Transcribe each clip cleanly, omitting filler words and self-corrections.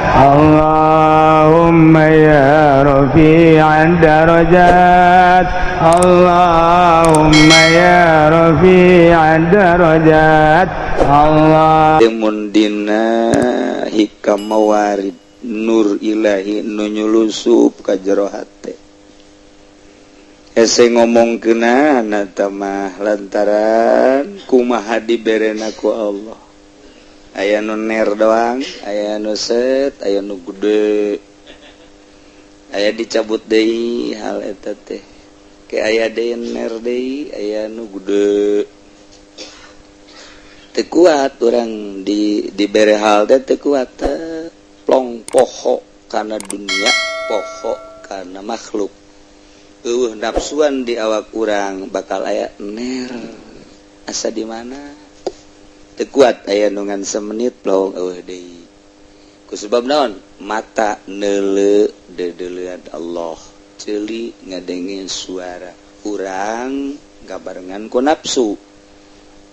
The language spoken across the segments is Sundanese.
اللهم يا رفيع الدرجات، اللهم يا رفيع الدرجات، الله Mun dina hikam mawarid nur ilahi nu nyulusup ka jero hate, hese ngomong kena mah lantaran kumaha diberena ku Allah. Aya nu ner doang, aya nu set, aya nu gede, aya dicabut deui hal eta teh ke aya deui ner deui, aya nu gede. Teu kuat urang di dibere hal teh, teu kuat teh, plong, poho kana dunia, poho kana makhluk. Eueuh nafsuan di awak urang, bakal aya ner asa di mana, teu kuat. Aya nu ngan semenit, plong, eueuh deui. Ku sebab naon? Mata neuleu deudeulean Allah, ceuli ngadenge suara urang gabarengan ku nafsu,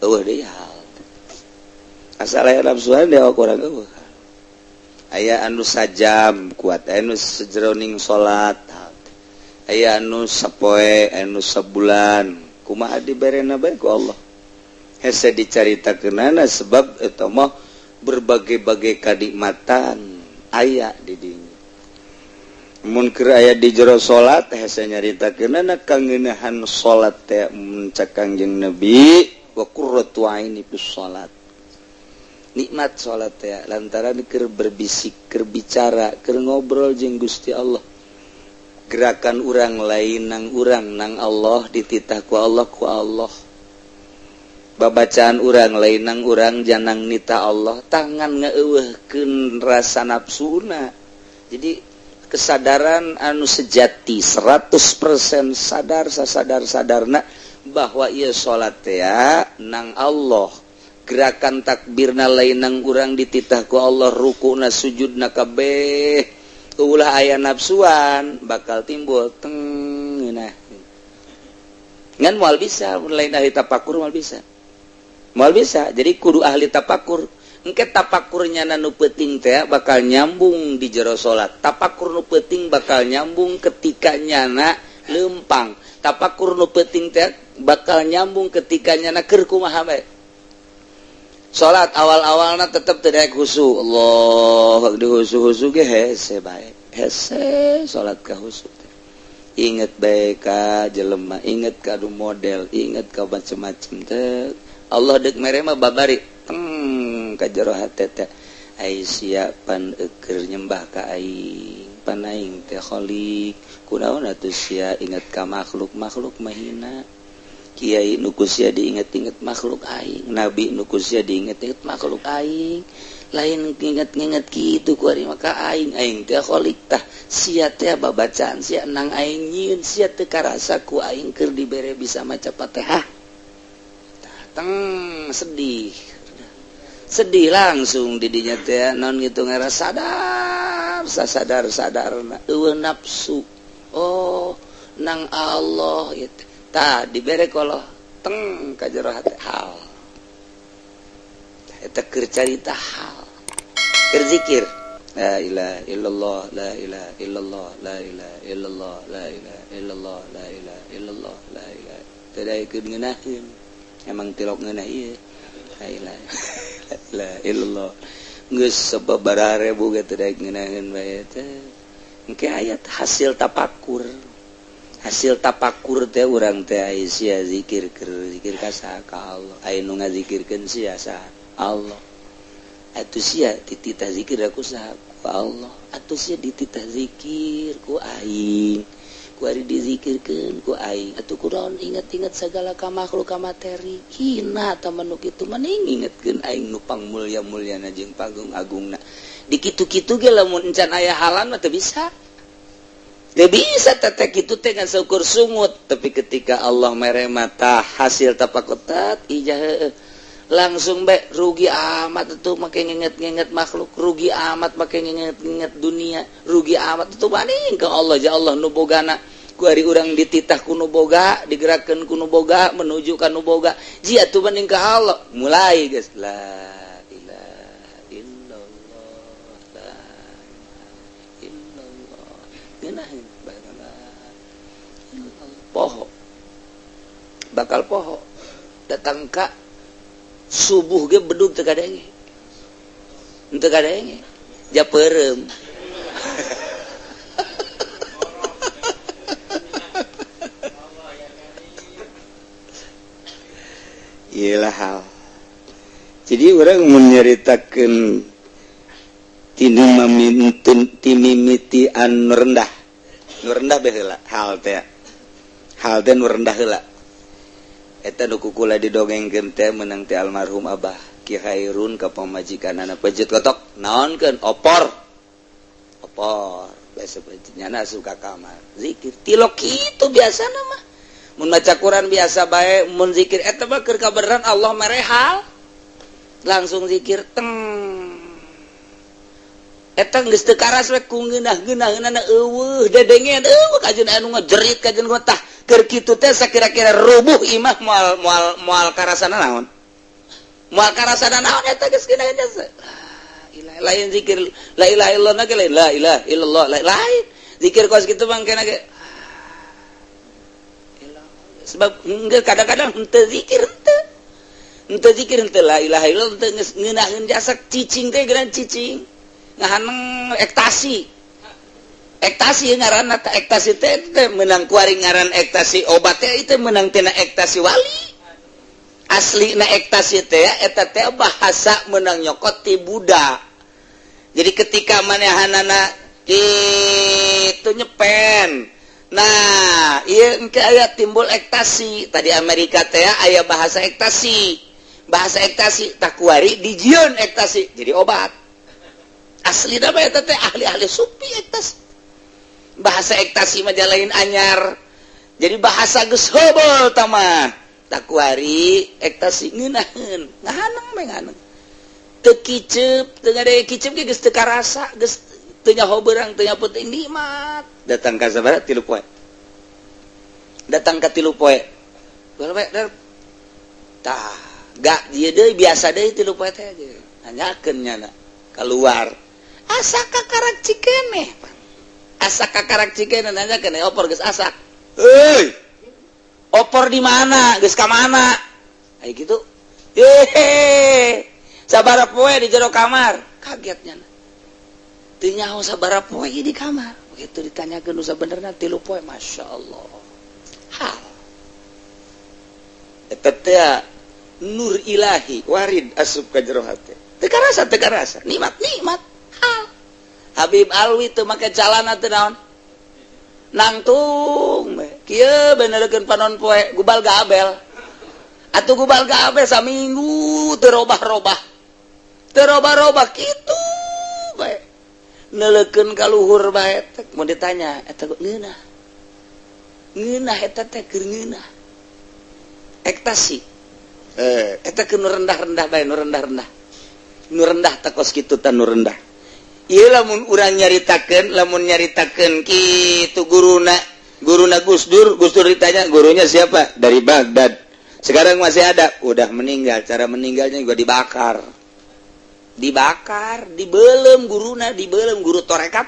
eueuh deui hal. Asal aya nafsuan di awak urang, eueuh. Aya anu sajam kuat, aya anu sejeroning salat, aya anu sapoe, anu sabulan. Kumaha diberena bae ku Allah, hese dicaritakeunana, sebab eta mah berbagai-bagai kanikmatan aya di dinya. Mun keur aya di jero salat, hese nyaritakeunana kangeuneuhan salat teh. Mun cek Kangjeng Nabi, wa qurratu aini fis salat, nikmat salat teh lantaran keur berbisik, keur bicara, keur ngobrol jeung Gusti Allah. Gerakan urang lain nang urang, nang Allah, dititah ku Allah, ku Allah. Babacaan urang lain nang urang, janang nita Allah. Tangan ngeuweuhkeun rasa nafsuna. Jadi kesadaran anu sejati 100% sadar, sasadar sadarna bahwa ia salat ya nang Allah, gerakan takbirna lain nang urang, dititah ku Allah, rukuna, sujudna, kabeh. Ulah aya nafsuan, bakal timbul teng. Nah, ngan moal bisa lain ahli tapakur, moal bisa, moal bisa. Jadi kudu ahli tapakur. Engke tapakurnya nu penting teh bakal nyambung di jero salat. Tapakur nu penting bakal nyambung ketika nyana lempang. Tapakur nu penting teh bakal nyambung ketika nyana keur kumaha bae. Salat awal-awalna tetep tidak khusyuk. Allah di khusyuk-khusyuk ge hese bae, hese salat ka khusyuk. Inget bae ka jelema, inget ka model, inget ka macem-macem teh. Allah dek mere mah babari teng ka jero hate teh, ai sia pan eukeur nyembah ka aing, pan aing teh khalik. Kunaon atuh sia inget ka makhluk? Makhluk mahina. Kiai nu ku sia diinget-inget makhluk aing, nabi nu ku sia diinget-inget makhluk aing. Lain nginget-nginget kitu ku ari maka aing, aing teh khalik. Tah, sia teh babacaan sia nang aing nyieun, sia teu karasa ku aing keur dibere bisa maca Fatihah. Teng, sedih, sedih langsung didinya teh. Non gitu ngara sadar, sadar sadar, eueuh nafsu. Oh, nang Allah itu tah dibere kolot teng ka jero hate. Hal eta keur carita hal keur zikir la ilaha illallah, la ilaha illallah, la ilaha illallah, la ilaha illallah, la ilaha illallah, la ilaha. Teu daekeun ngeunaheun, emang tilok ngeunah ieu. La ilaha, la ilaha illallah, geus sababaraha ribu ge teu daek ngeunaheun bae teh. Engke ayat hasil tapakur. Hasil tapakur teh urang teh ai sia zikir keur zikir ka saha? Ka Allah. Ai nu ngazikirkeun sia saha? Allah. Atuh sia dititah zikir ku saha? Ku Allah. Atuh sia dititah zikir ku aing, ku ari dizikirkeun ku aing, atuh kunaon inget-inget segala ka makhluk, ka materi hina? Tah, nu kitu mending ingetkeun aing nu pangmulia-muliana jeung pagung agungna. Di kitu-kitu ge lamun encan aya halan mah teu bisa. Gak bisa tetek itu teh ngan seukur sungut, tapi ketika Allah mere mata hasil tapakutat ijah langsung bae. Rugi amat itu make nginget-nginget makhluk, rugi amat make nginget-nginget dunia, rugi amat itu banding ke Allah. Ya Allah nu bogana, ku ari urang dititah ku nu boga, digerakkeun ku nu boga, menuju ka nu boga. Jia tuh banding ke Allah, mulai geus la ilaha illallah, la Ngeunaheun poho, bakal poho. Datang ka subuh ge bedug teu kadenge, teu kadenge, japeureum. Iyalah hal. Jadi orang menyeritakan timimitian nu rendah, nu rendah baheula hal teh, hal teh nu rendah heula. Eta nu kukula didongengkeun teh meunang teh almarhum Abah Ki Khairun ka pamajikanana pejet kotok naonkeun opor. Opor biasa pejet nyana asup ka kamar zikir tilok kitu biasana mah. Mun maca Quran biasa bae, mun zikir eta mah keur kabeneran Allah merehal. Langsung zikir teng. Eta geus teu karas we ku ngeunah-ngeunaheunana eueuh dedengean eueuh kajeun anu ngejerit kajeun tah keur kitu teh sakira-kira rubuh imah moal moal moal karasana naon. Moal karasana naon eta geus ngeunaheun jasa. Lain zikir la ilaha illallah ge lain la ilaha illallah lain. Zikir kos kitu mangkena ge. Sebab kadang-kadang henteu zikir henteu. Henteu zikir henteu la ilaha illallah henteu geus ngeunaheun jasa cicing teh geura cicing. Ngahaneng ektasi. Ektasi ngaranna teh ektasi teh meunang kuari ngaran ektasi obat teh itu meunang tina ektasi wali. Aslina ektasi teh eta teh bahasa meunang nyokot ti Buddha. Jadi ketika manehanana kitu nyepen. Nah, ieu engke aya timbul ektasi. Tadi Amerika teh aya bahasa ektasi. Bahasa ektasi takuari dijieun ektasi jadi obat. Asli mah eta teh ahli-ahli sufi ektasi. Bahasa ektasi mah lain anyar. Jadi bahasa geus hobol tah mah. Takuari ektasi ngeunaheun, ngahaneng we ngahaneng. Teu kiceup, teu ngade kiceup ge geus teu karasa, geus teu nyaho beurang, teu nyaho peuting nikmat. Datang ka sabaraha 3 poe. Datang ka 3 poe. Bae tah, gak ieu deui biasa deui 3 poe teh nanyakeun nyana keluar. Asa kakarak cikeneh. Asa kakarak cikeneh nanyakeun opor geus asak. Heuy. Opor di mana? Geus ka mana? Aya kitu. Hehe. Sabaraha poe di jero kamar. Kaget nyana. Teu nyaho sabaraha poe di kamar. Begitu ditanyakeun nu sabenerna 3 poe, Masya Allah. Hal. Eta teh nur ilahi warid asup ka jero hate. Teu karasa, teu karasa. Nikmat, nikmat. Hal. Habib Alwi teu make calana teu naon. Nangtung we. Kieu benerkeun panon poe gubal gabel. Atuh gubal gabel saminggu teu robah-robah. Teu robah-robah kitu bae. Neulekeun ka luhur bae teh mun ditanya eta ngeunah. Ngeunah eta teh keur ngeunah. Ektasi. Eta keur nu rendah-rendah bae, nu rendah-rendah. Nu rendah teh kos kitu teh nu rendah. Ieu lamun urang nyaritakeun, lamun nyaritakeun kitu guruna, guruna Gus Dur, Gus Dur ditanya gurunya siapa? Dari Baghdad. Sekarang masih ada, udah meninggal. Cara meninggalnya juga dibakar. Dibakar, dibelem guruna, dibelem guru torekat.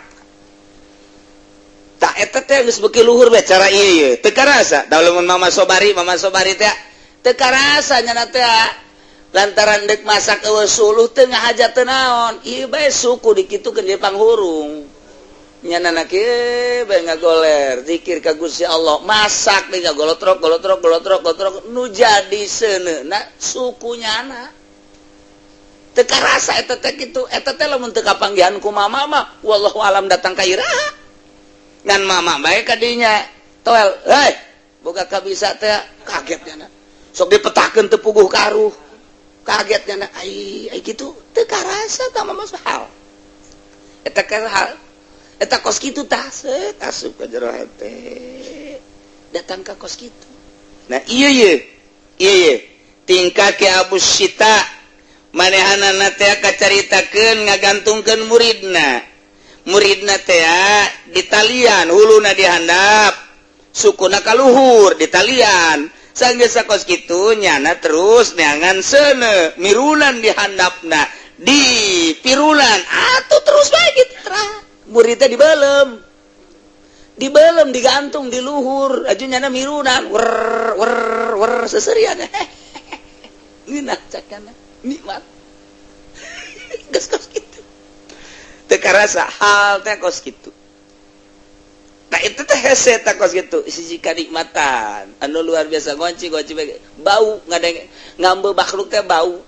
Tak eta teh geus beuki luhur bae cara ieu ieu. Teu karasa. Da lamun Mama Sobari teh teu karasa nya teh. Lantaran dek masak eueuh suluh teu ngahaja teu naon. Ieu bae suku dikitukeun di panghurung. Nya kieu bae ngagoler zikir ka Gusti Allah, masak deui golotrok golotrok golotrok golotrok nu jadi seuneuna suku nyana. Teu karasa eta teh kitu, eta teh lamun teu kapanggihan ku mama mah wallahu alam datang ka iraha. Ngan mama bae ka dinya toel, hei boga kabisa teh kaget nyana. Sok dipetakeun teu puguh karuh. Kaget nyana ai ai kitu teu karasa tah mama hal. Eta ka hal eta kos kitu tah set asup ka jero hate. Datang ka kos kitu. Nah ieu ye. Ieu ye. Tingkah ke Abu Sita manehanana teh kacaritakeun ngagantungkeun muridna. Muridna teh ditalian huluna dihandap, sukuna kaluhur ditalian. Sanggeus sakos kitu nyana terus neangan seuneu mirulan dihandapna di pirulan atuh terus bae kitu terah. Muridna dibelem. Dibelem digantung di luhur aju nyana mirunan wer wer wer seserian ngeunah cakana nikmat geus kos kitu teu karasa hal teh kos kitu. Nah itu teh hese teh kos kitu siji kanikmatan anu luar biasa ngonci-ngonci bau ngadeng ngambe makhluk teh bau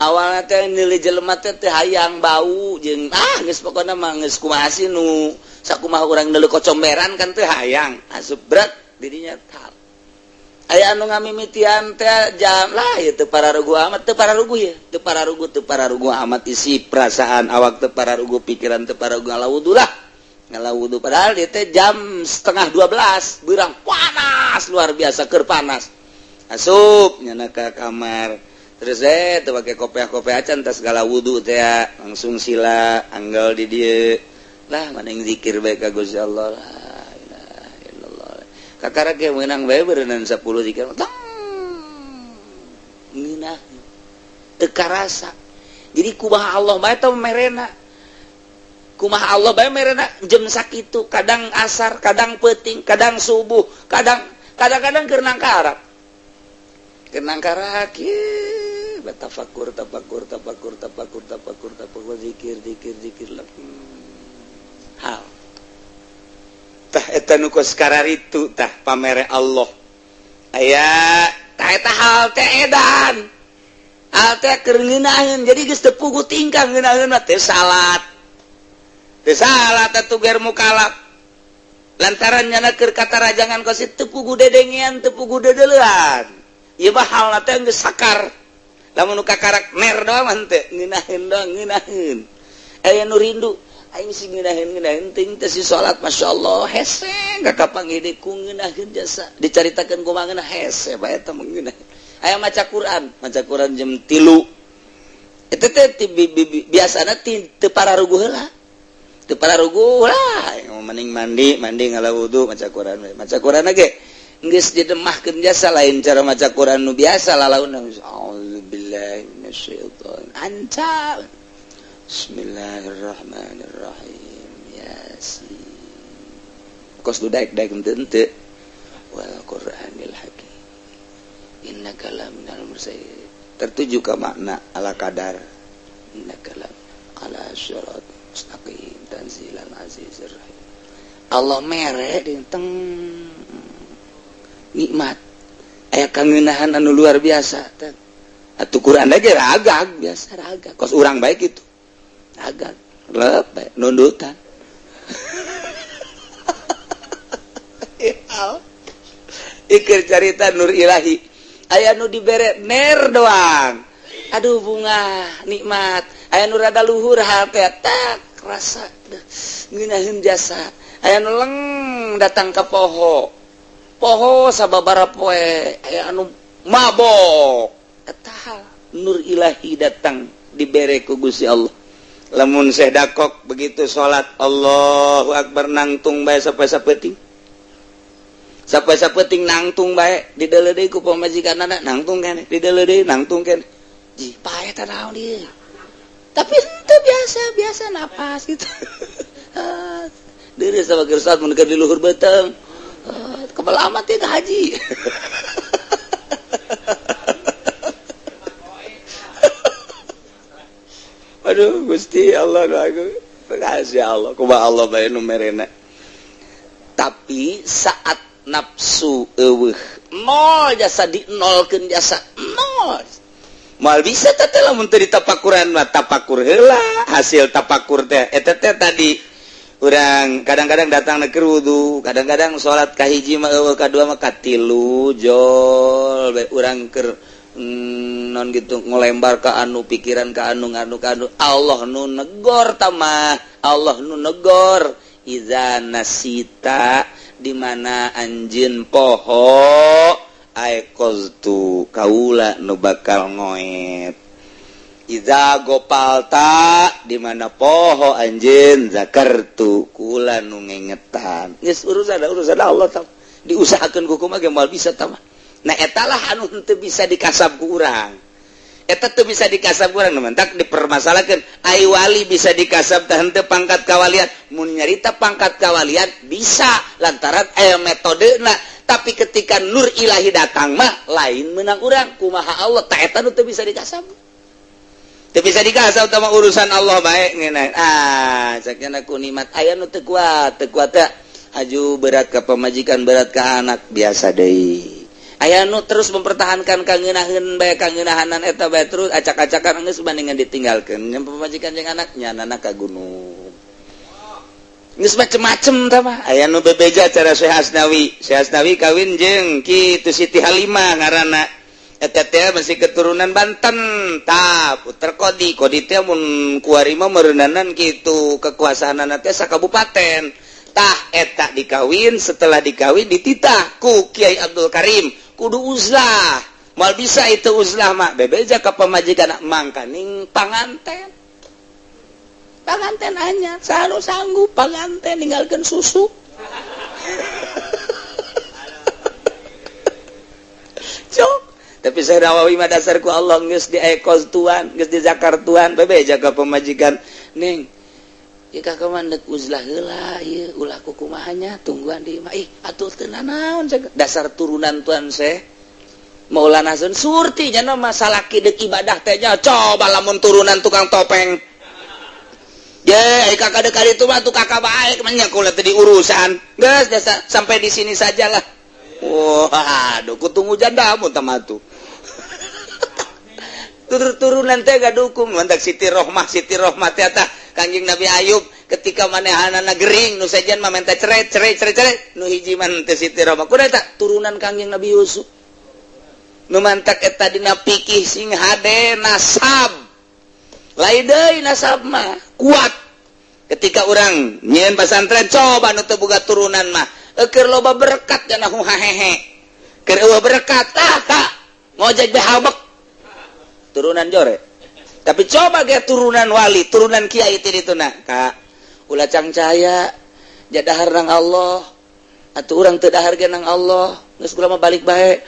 awalnya teh nilai jelema teh teh hayang bau jeung ah geus pokona mah geus kumaha sih nu sakumaha urang deuleu kocomberan kan teh hayang asup berat dirinya tal aya anu ngamimitian teh jam lah ieu teu pararugu amat teu pararugu ya teu pararugu teu pararugu amat isi perasaan awak teu pararugu pikiran teu pararugu ngalawudu lah ngalawudu padahal dia teh jam 11:30 beurang panas luar biasa keur panas asup nyana ka kamar terus teu pake kopeah-kopeah acan tas segala wudu teh langsung sila anggal di dieu lah mana yang zikir bae ka Gusti Allah la ilaha illallah kakara ge meunang bae beureunan 10 zikir tong ngeunah teu karasa. Jadi kumaha Allah bae teh merena kumaha Allah bae merena jam sakitu kadang asar kadang peuting kadang subuh kadang kadang-kadang keur nangkarak keur nangkarak ieu tafakur tafakur tafakur tafakur tafakur tafakur zikir zikir zikir lah hal tah eta nu kos kararitu tah pamere Allah aya tah eta hal teh edan hal teh keur ngeunaheun jadi geus teu puguh tingkah ngeunaheun mah teu salat atuh ger mukalaf lantaran nyana keur katarajangan kos teu puguh dedengean teu puguh dedeleuan ieu mah halna teh geus sakar lamun nu kakarak ner doang mah teu ngeunaheun doang ngeunaheun aya nu rindu aing sing ngeunaheun teuing teh si salat masyaallah hese kapanggih deui ku ngeunaheun jasa dicaritakeun kumaha ngeunah hese bae eta mah ngeunaheun aya maca Quran jam 3 eta teh biasana teu pararuguh heula teu pararuguh lah mending mandi mandi ngala wudu maca Quran ge geus didemahkeun jasa lain cara maca Quran nu biasa lalauna auzubillahi minasyaiton anta Bismillahirrahmanirrahim Yasin kos du daek-daek henteu wal Qur'anil Hakim innaka laminal mursalin tertuju ka makna ala kadar innaka la ala syirat mustaqim tanzilal azizir rahim Allah mere teng nikmat aya kangeunahan anu luar biasa atuh Quran ge ragag biasa ragag kos urang bae kitu agak lep nundutan ikir carita nur ilahi aya nu dibere ner doang aduh bunga nikmat aya nu rada luhur hate tak rasa ngeunaheun jasa aya nu leng datang ka poho poho sababaraha poe aya anu mabok eta nur ilahi datang dibere ku Gusti Allah. Lamun Syekh Dakok begitu salat Allahu Akbar nangtung bae sampai sapeting. Sampai sapeting nangtung bae dideuleu deui ku pamajikanna nangtung keneh dideuleu deui nangtung keneh. Ji pae teh naon ieu. Tapi henteu biasa napas gitu. Deureuh sama keur salat mun keur di luhur beuteung. Kebal amat teh haji. Aduh Gusti Allah aku makasih Allah kumaha Allah bae nu merena. Tapi saat nafsu eueuh nol jasa di nolkeun jasa nol moal bisa teh lamun teu ditapakuran mah tapakur heula hasil tapakur teh eta teh tadi urang kadang-kadang datang keur wudu kadang-kadang salat ka hiji mah eueuh ka dua mah ka tilu jol bae urang keur non gitu ngelembar ke anu pikiran ke anu nganu ke anu Allah nu negor tamah Allah nu negor iza nasita di mana anjeun poho aiqaztu kaula nu bakal ngoet iza gopalta di mana poho anjeun zakartu kula nu ngengetan geus urusan Allah tam diusahakeun ku kumaha ge moal bisa tamah. Nah etalah anu henteu bisa dikasab ku urang. Eta teu bisa dikasab ku urang mentak dipermasalahkeun ai wali bisa dikasab teh henteu pangkat kawalian mun Nyarita pangkat kawalian bisa lantaran aya metodena, tapi ketika nur ilahi datang mah lain menang urang, kumaha Allah tak eta nu teu bisa dikasab. Teu bisa dikasab utama urusan Allah bae ngeunah. Ah, cakna ku nikmat aya nu teu kuat, teu kuat teh aju berat ka pamajikan, berat ka anak biasa deui. Aya nu terus mempertahankan kangeunaheun bae, kangeunahanan eta bae terus acak-acakan geus bandingan ditinggalkeun nya pamajikan jeung anak nyanana ka gunung. Geus macem-macem tah mah. Aya nu bebeja cara Syekh Asnawi. Syekh Asnawi kawin jeung kitu Siti Halimah ngaranna. Eta teh masih keturunan Banten. Tah puter Kodi. Kodi teh mun kuari mah meureunanan kitu kekuasaanana teh sakabupaten. Tah eta dikawin, setelah dikawin dititah ku Kiai Abdul Karim kudu uzlah. Moal bisa itu uzlah mah bebeja ka pamajikan mangkaning panganten. Panganten anyar selalu sanggup panganten ninggalkeun susu. Cok, tapi saya Nawawi mah dasar ku Allah geus di ekos tuan, geus di zakar tuan, bebeja ka pamajikan ning ieu kakak mah deuk uzlah heula ieu ulah kukumaha nya tungguan di imah ih atuh teu nanaon dasar turunan tuan seh Maulana Sun surti nya mah salaki deuk ibadah teh nya coba lamun turunan tukang topeng. Ya, kakak dekat itu mah tuh kakak baik, menya kula teh diurusan. Geus dasa sampai di sini sajalah. Wah, aduh, ku tunggu janda mun tah tuh. Turun-turunan teh gadukung mantak Siti Rohmah, Siti Rohmah teh tah Kangjeng Nabi Ayub ketika manehanana gering nu sejen mah menta cerai cerai cerai cerai nu hiji mah teh Siti Rohmah. Kudu eta turunan Kangjeng Nabi Yusuf. Nu mantak eta dina pikih sing hade nasab. Lain deui nasab mah kuat. Ketika orang nyieun pasantren coba nu teu boga turunan mah keur loba berkat cenah hahehe. Keur eueuh berkat tah ka ngojek be habek. Turunan jore. Tapi coba ge turunan wali, turunan kiai ti dituna ka ulah cangcaya jadahar nang Allah atuh urang teu dahar ge nang Allah geus kula mah balik bae.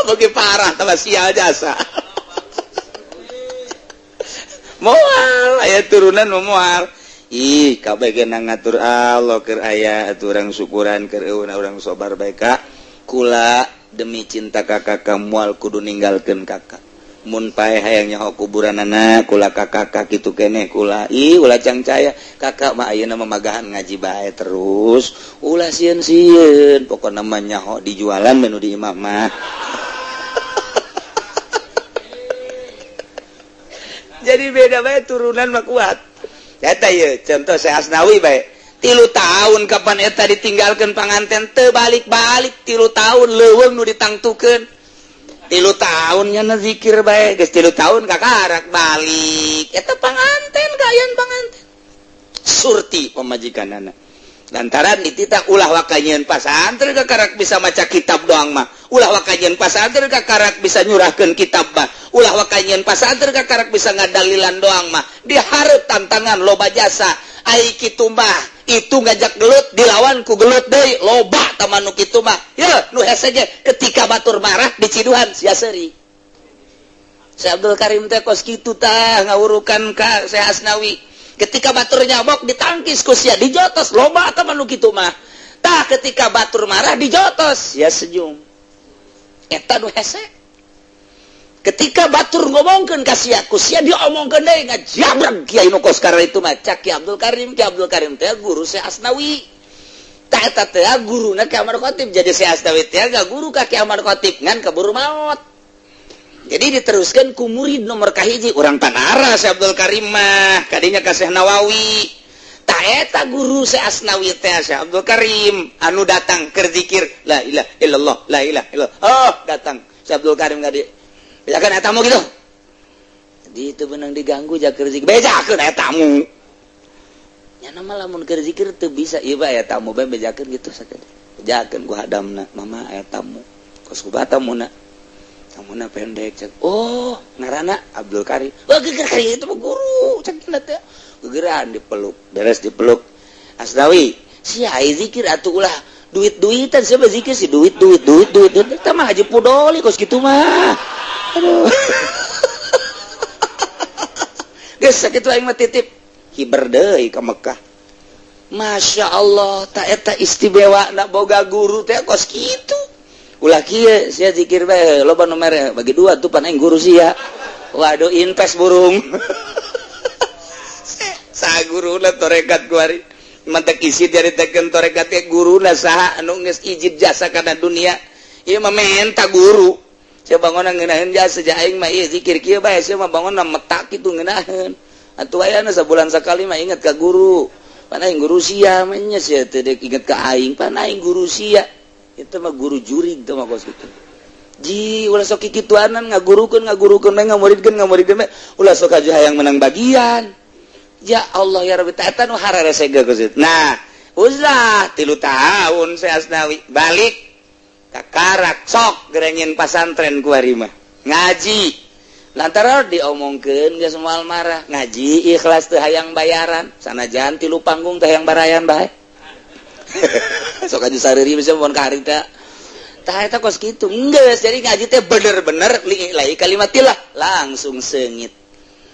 Bagi parah tambah sial jasa. Moal aya turunan moal ih kabeh ge ngatur Allah keur aya atuh urang syukuran keur eueun urang sobar bae ka kula demi cinta ka kakak moal kudu ninggalkeun kakak mun paeh hayang nyaho kuburanana kula ka kakak kitu keneh kula ih ulah cangcaya kakak mah ayeuna mamagahan ngaji bae terus ulah sieun-sieun pokona mah nyaho dijualan menu di imah mah. Jadi beda bae turunan mah kuat. Eta ieu contoh Syekh Asnawi bae. 3 tahun kapan eta ditinggalkeun panganten teu balik-balik 3 tahun leuweung nu ditangtukeun. 3 tahun nya zikir bae geus 3 tahun kakarak balik. Eta panganten kaayaan panganten. Surti pamajikanana. Lantaran dititah ulah waka nyieun pasantren kakarak bisa maca kitab doang mah. Ulah waka nyieun pasantren kakarak bisa nyurahkeun kitab mah. Ulah waka nyieun pasantren kakarak bisa ngadalilan doang mah. Dihareup tantangan loba jasa. Ai kitu mah itu ngajak gelut dilawan ku gelut deui loba taman nu kitu mah. Ye nu hese ge ketika batur marah diciduhan sia seuri. Syekh Abdul Karim teh kos kitu tah ngawurukan ka Syekh Asnawi. Ketika batur nyabok ditangkis ku sia dijotos loba taman nu kitu mah. Tah ketika batur marah dijotos sia senyum. Eta nu hese. Ketika batur ngomongkeun ka sia ku sia diomongkeun deui ngajabreg kiai nu kos karena itu mah cak Ki Abdul Karim. Ki Abdul Karim teh guru Syekh Asnawi. Tah eta teh guruna Ki Ahmad Khatib. Jadi Syekh Asnawi teh guru ka Ki Ahmad Khatib ngan keburu maot. Jadi diteruskan ku murid nomor kahiji urang Tanara Syekh Abdul Karim mah kadinya ka Syekh Nawawi. Tah eta guru Syekh Asnawi teh Syekh Abdul Karim anu datang keur zikir la ilaha illallah la ilaha illallah. Oh datang Syekh Abdul Karim ka dieu. Bejakeun eta tamu gitu. Jadi itu benang diganggu ja keur zikir. Bejakeun eta tamu. Nya mah lamun keur zikir teu bisa ieu bae aya tamu bae bejakeun gitu sakeun. Bejakeun ku hadamna mama aya tamu. Kos ku tamuna. Tamuna pendek cek. Oh, ngaranna Abdul Karim. Wah, geger karim itu mah guru cek teh. Gegeran dipeluk, beres dipeluk. Asnawi, sia ai zikir atuh ulah duit-duitan siapa zikir sih duit duit duit duit duit. Eta mah Haji Pudoli kos kitu mah. Aduh. Geus sakitu aing mah titip hiber deui ka Mekah. Masya Allah, tak eta istimewa nak boga guru teh kos kitu. Ulah kieu sia, zikir bae loba nu mere, bagi dua tuh pan aing guru sia. Waduh, invest burung. Sa guruna torekat kuari mantak isi dicaritakeun torekat teh, guruna saha anu geus ijid jasa kana dunia ieu mah, menta guru. Sia bangun ngeunaheun jasa ja aing mah, ieu zikir kieu bae, sia mah bangun metak kitu ngeunaheun. Atuh ayana sabulan sakali mah inget ka guru. Pan aing guru sia mah nya, sia teu inget ka aing, pan aing guru sia. Itu mah guru jurig teh mah kos kitu. Ji, ulah sok kikituanan, ngagurukeun ngagurukeun bae, ngamuridkeun ngamuridkeun bae, ulah sok aju hayang menang bagian. Ya Allah ya Rabbi, eta nu hararese kos kitu. Nah, uzlah 3 tahun saya Asnawi balik ka Karak, sok gerengin pasantren kuari mah ngaji lantaran diomongkeun geus moal marah, ngaji ikhlas teu hayang bayaran, sanajan tilu panggung teh hayang barayan bae. Sok aja sariri bisa mun karita. Tah, eta kos kitu geus. Jadi ngaji teh bener-bener li kalimatillah, langsung seungit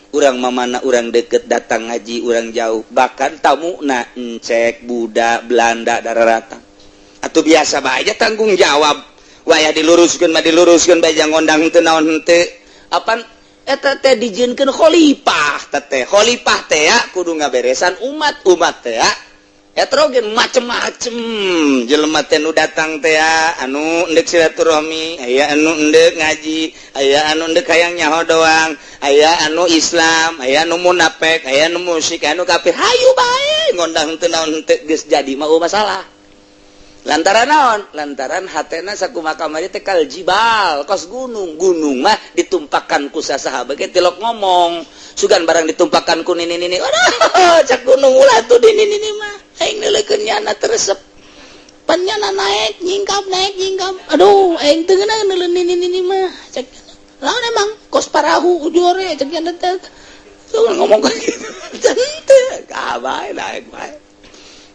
urang mamana, urang deket datang ngaji, urang jauh, bahkan tamu na encek budak Belanda darah atau biasa bae aja. Tanggung jawab waya diluruskeun mah diluruskeun bae, jangan ngondang teu naon henteu. Apan eta teh dijieunkeun khalifah teh, khalifah teh ya kudu ngaberesan umat. Umat teh ya heterogen, macem-macem jelema teh nu datang teh ya, anu endek silaturahmi aya, anu endek ngaji aya, anu endek hayang nyaho doang aya, anu Islam aya, anu munafik aya, anu musyrik, anu kafir. Hayu bae ngondang teu naon henteu, geus jadi mah masalah. Lantaran naon? Lantaran hatena sakumaha kamari teh kal jibal, kos gunung. Gunung mah ditumpakan ku sasaha ge tilok ngomong. Sugan barang ditumpakan ku nini nini, waduh, cak gunung, ulah tuh di nini nini mah, aing neuleukeun nyana teresep. Pan nyana naik nyingkap, naik nyingkap, aduh, aing teu ngeunah neuleun nini nini mah, cak. Lawan emang kos parahu ujore, cak nyana teh. So, ngomong kayak gitu teu kabae, naik bae.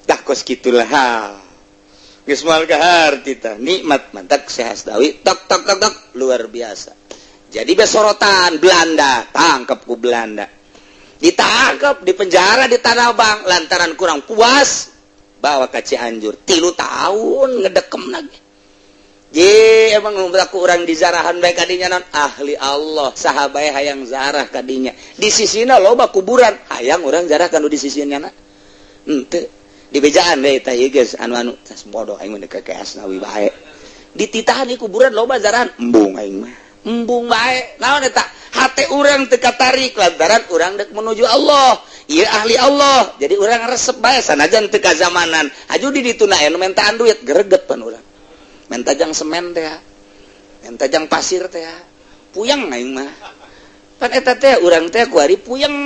Dah kos kitulah. Geus moal kaharti tah nikmat mantak Syekh Asnawi tok tok tok tok, luar biasa. Jadi besorotan Belanda, tangkap ku Belanda, ditangkap di penjara di Tanah Abang lantaran kurang puas, bawa ke Cianjur, 3 tahun ngedekem lagi. Ye, emang aku orang di zarahan bae kadinya non ahli Allah, sahabat hayang zarah kadinya. Di sisina loba kuburan, hayang orang zarah kan di sisinya na. Henteu di bejaan deh tah ieu geus anu-anu tas bodoh, aing mah ka Asnawi bae. Dititahan di kuburan loba zarahan, embung aing mah. Embung bae. Naon eta? Hate urang teu katarik lantaran urang dek menuju Allah. Ieu ahli Allah. Jadi urang resep bae sanajan teu kazamanan. Aju di ditu na anu mentaan duit greget pan urang. Menta jang semen teh, menta jang pasir teh, puyeng aing mah. Pan eta teh urang teh kuari puyeng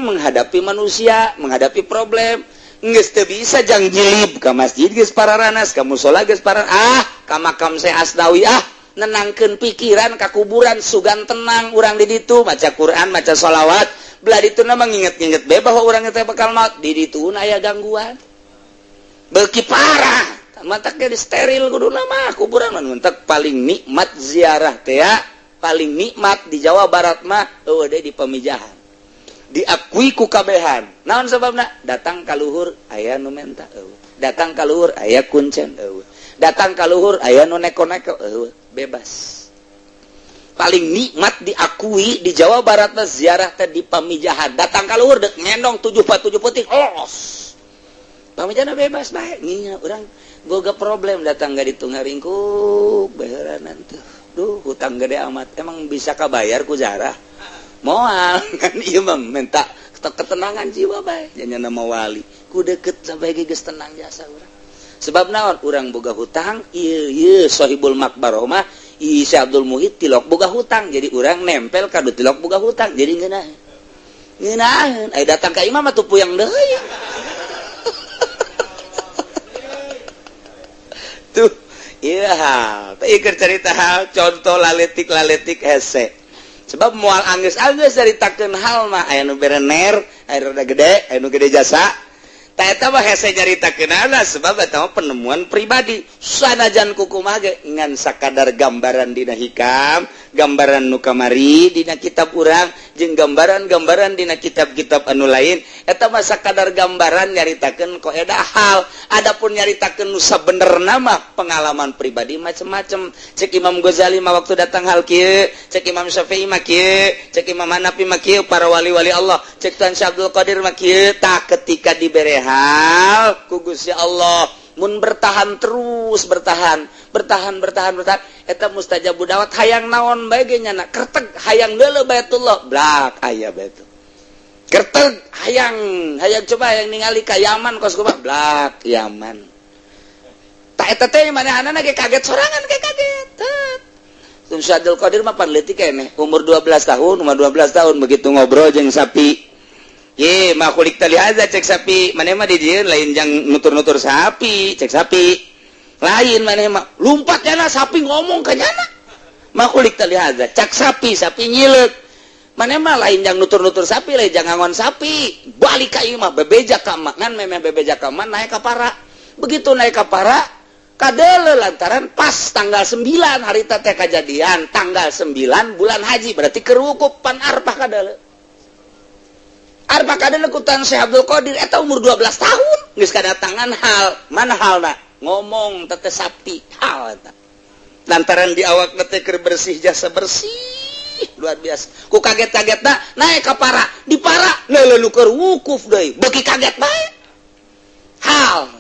menghadapi manusia, menghadapi problem. Geus teu bisa jang jilib ka masjid geus pararanas, ka musola geus para, ah, ka makam Syekh Asnawi, ah, nenangkeun pikiran ka kuburan, sugan tenang urang di ditu maca Quran, maca sholawat. Belah ditu na menginget-inget bae bahwa urang teh bakal maut. Di ditu aya gangguan beuki parah, mataknya di steril kudu nama kuburan mah. Mentak paling nikmat ziarah teh ya, paling nikmat di Jawa Barat mah eueuh deui di Pamijahan, diakui ku kabehan. Naon sebabna? Datang ka luhur aya nu menta eueuh, datang ka luhur aya kuncen eueuh, datang ka luhur aya nu neko-neko eueuh, bebas. Paling nikmat diakui di Jawa Barat mah ziarah teh di Pamijahan. Datang ka luhur dek ngendong 7 7 peuting, los Pamijahan bebas bae. Nginya urang boga problem datang gak ditu ngaringkuk bayaran tuh, duh, hutang gede amat, emang bisa kabayar ku zarah? Moal kan. Ieu mah minta ketenangan jiwa bae, janya nama wali ku deket sampai geus tenang jasa urang. Sebab naon? Urang boga hutang ieu, ieu sahibul makbarah mah Syekh Abdul Muhid tilok boga hutang, jadi urang nempel ka tilok boga hutang, jadi ngeunah ngeunaheun. Aya datang ka imam mah tuh puyeng deui tuh. Iya, hal teh keur cerita hal contoh laletik laletik hese, sebab moal anggeus-anggeus caritakeun hal mah aya nu berener, aya rada gede, aya nu gede jasa. Tah, eta mah hese nyaritakeunana, sebab eta mah penemuan pribadi. Sanajan kukumaha ge ngan sakadar gambaran dina hikam, gambaran nu kamari dina kitab urang. Jeung gambaran-gambaran dina kitab-kitab anu lain eta mah sakadar gambaran nyaritakeun koedah hal. Adapun nyaritakeun nu sabenerna mah pengalaman pribadi macem-macem. Cek Imam Ghazali mah waktu datang hal kieu, cek Imam Syafi'i mah kieu, cek Imam Hanafi mah kieu, para wali-wali Allah, cek Tuan Syekh Abdul Qadir mah kieu. Tak ketika dibere hal ku Gusti Allah, mun bertahan terus, bertahan, bertahan, bertahan, bertahan, eta mustajab dawat. Hayang naon bae ge nyana kerteg. Hayang deuleu Baitullah, blak aya baitul. Kerteg hayang, hayang coba hayang ningali ka Yaman kos kumaha, blak Yaman. Tak eta teh manehanana ge kaget sorangan ge kaget. Tun Syekh Abdul Qadir mah pan leutik keneh, umur 12 tahun, umur 12 tahun begitu ngobrol jeung sapi. Ye, ma khuliqta lihaza, cek sapi, maneh mah di dieu lain jang nutur-nutur sapi, cek sapi. Lain maneh mah lumpat nyana sapi ngomong ka nyana. Ma khuliqta lihaza, cek sapi, sapi nyileuk. Maneh mah lain jang nutur-nutur sapi, lain jang ngangon sapi. Balik ka imah bebeja ka emak, ngan memeh bebeja ka emak naik ka para. Begitu naik ka para, kadele lantaran pas tanggal 9 hari teh kejadian, tanggal 9 bulan haji, berarti keur wukuf pan Arfah kadele. Arfah kadele ku Tuan Syekh Abdul Qadir eta umur 12 tahun geus kadatangan hal. Mana halna? Ngomong teh sapi hal eta. Lantaran di awak teh keur bersih, jasa bersih luar biasa. Ku kaget-kagetna naik ka para, di para leuleung keur wukuf deui, beuki kaget bae. Hal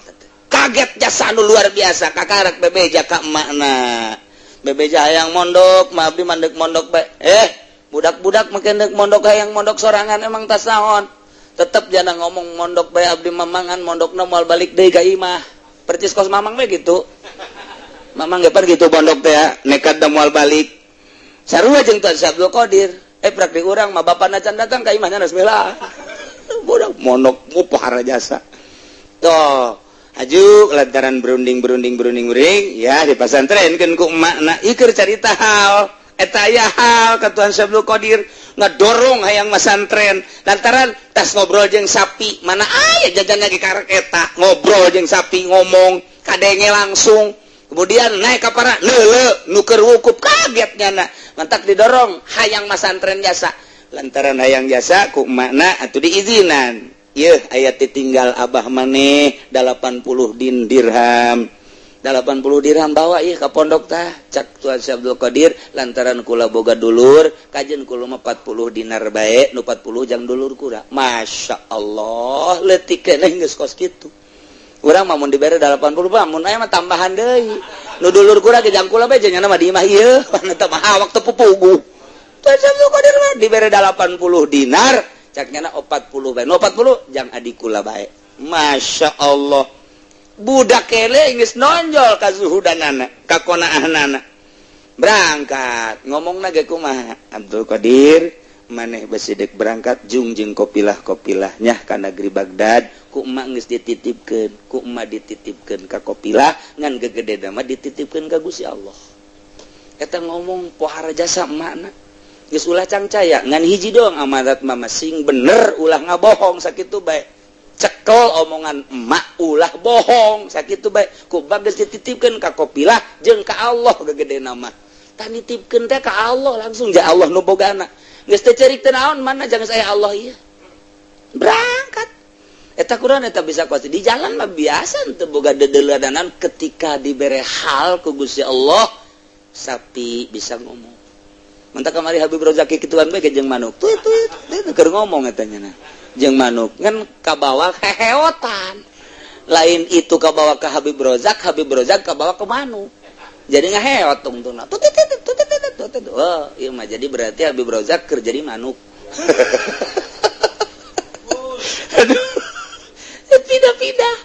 kaget jasa anu luar biasa, kakarak bebeja ka emakna. Bebeja hayang mondok, mah abdi mandek mondok bae. Eh, budak-budak makin dek mondok, hayang mondok sorangan, emang tas naon? Tetep jangan ngomong mondok bae abdi mamangan mondokna moal balik deui ka imah. Percis kos Mamang bae gitu. Mamang ge gitu mondok teh ya, nekat da moal balik. Sarua jeung Tuan Syekh Abdul Qadir. Eh, prak di urang mah bapana can datang ka imahnya, bismillah. Budak mondok mupahara jasa. Tuh, aju lantaran berunding, berunding, berunding, berunding ya di pasantren kan ku emakna ieu carita hal eta aya hal ka Tuan Syekh Abdul Qadir ngedorong hayang masantren lantaran tas ngobrol jeung sapi. Mana aya jajan lagi karek eta ngobrol jeung sapi, ngomong kadenge langsung. Kemudian naik ka para leule nu keur wukuf, kaget nyana, mantak didorong hayang masantren jasa. Lantaran hayang jasa ku emakna atuh diizinan. Ieu aya ditinggal abah maneh 80 din dirham, 80 dirham, bawa ieu ka pondok tah, cak Tuan Syekh Abdul Qadir. Lantaran kula boga dulur kajen, kula mah 40 dinar bae, nu 40 jang dulur kura. Masya Allah, leutik keneh geus kos kitu. Urang mah mun dibere 80 mah mun aya mah tambahan deui, nu dulur kura ge jang kula bae, janyana mah di imah ieu eta mah awak teu pupugu. Tuan Syekh Abdul Qadir mah dibere 80 dinar, cak nyana 40 bae, nu 40 jang adik kula bae. Masya Allah, budak kele geus nonjol kazuhudanana, kakonaanana. Berangkat ngomongna ge kumaha Abdul Qadir? Maneh besi dek berangkat jung jeung kopilah kopilahnya ka negeri Baghdad. Ku emak geus dititipkeun, ku emak dititipkeun ka kopilah, ngan gegede mah dititipkeun ka Gusti Allah. Eta ngomong pohara jasa emakna. Geus ulah cangcaya, ngan hiji doang amanat mama, sing bener, ulah ngabohong, sakitu bae. Cekel omongan emak, ulah bohong, sakitu bae. Ku geus dititipkeun ka kopilah jeung ka Allah. Gegede nama tah nitipkeun teh ka Allah langsung, ja Allah nu bogana. Geus teu ceurik teu naon, mana jangan saya Allah ieu. Berangkat eta kurang eta bisa kuasa di jalan mah biasa teu boga dedeuleudanan. Ketika dibere hal ku Gusti Allah, sapi bisa ngomong. Mantak kamari Habib Rozaki kituan bae jeung manuk tuh tuh tuh keur ngomong eta nya jeung manuk, ngan kabawa heheotan lain itu kabawa ke Habib Rozak, Habib Rozak kabawa ke manuk, jadi ngaheot tungtungna tut tut tut tut tut tut. Oh, ieu mah jadi berarti Habib Rozak keur jadi manuk. Aduh, pindah-pindah.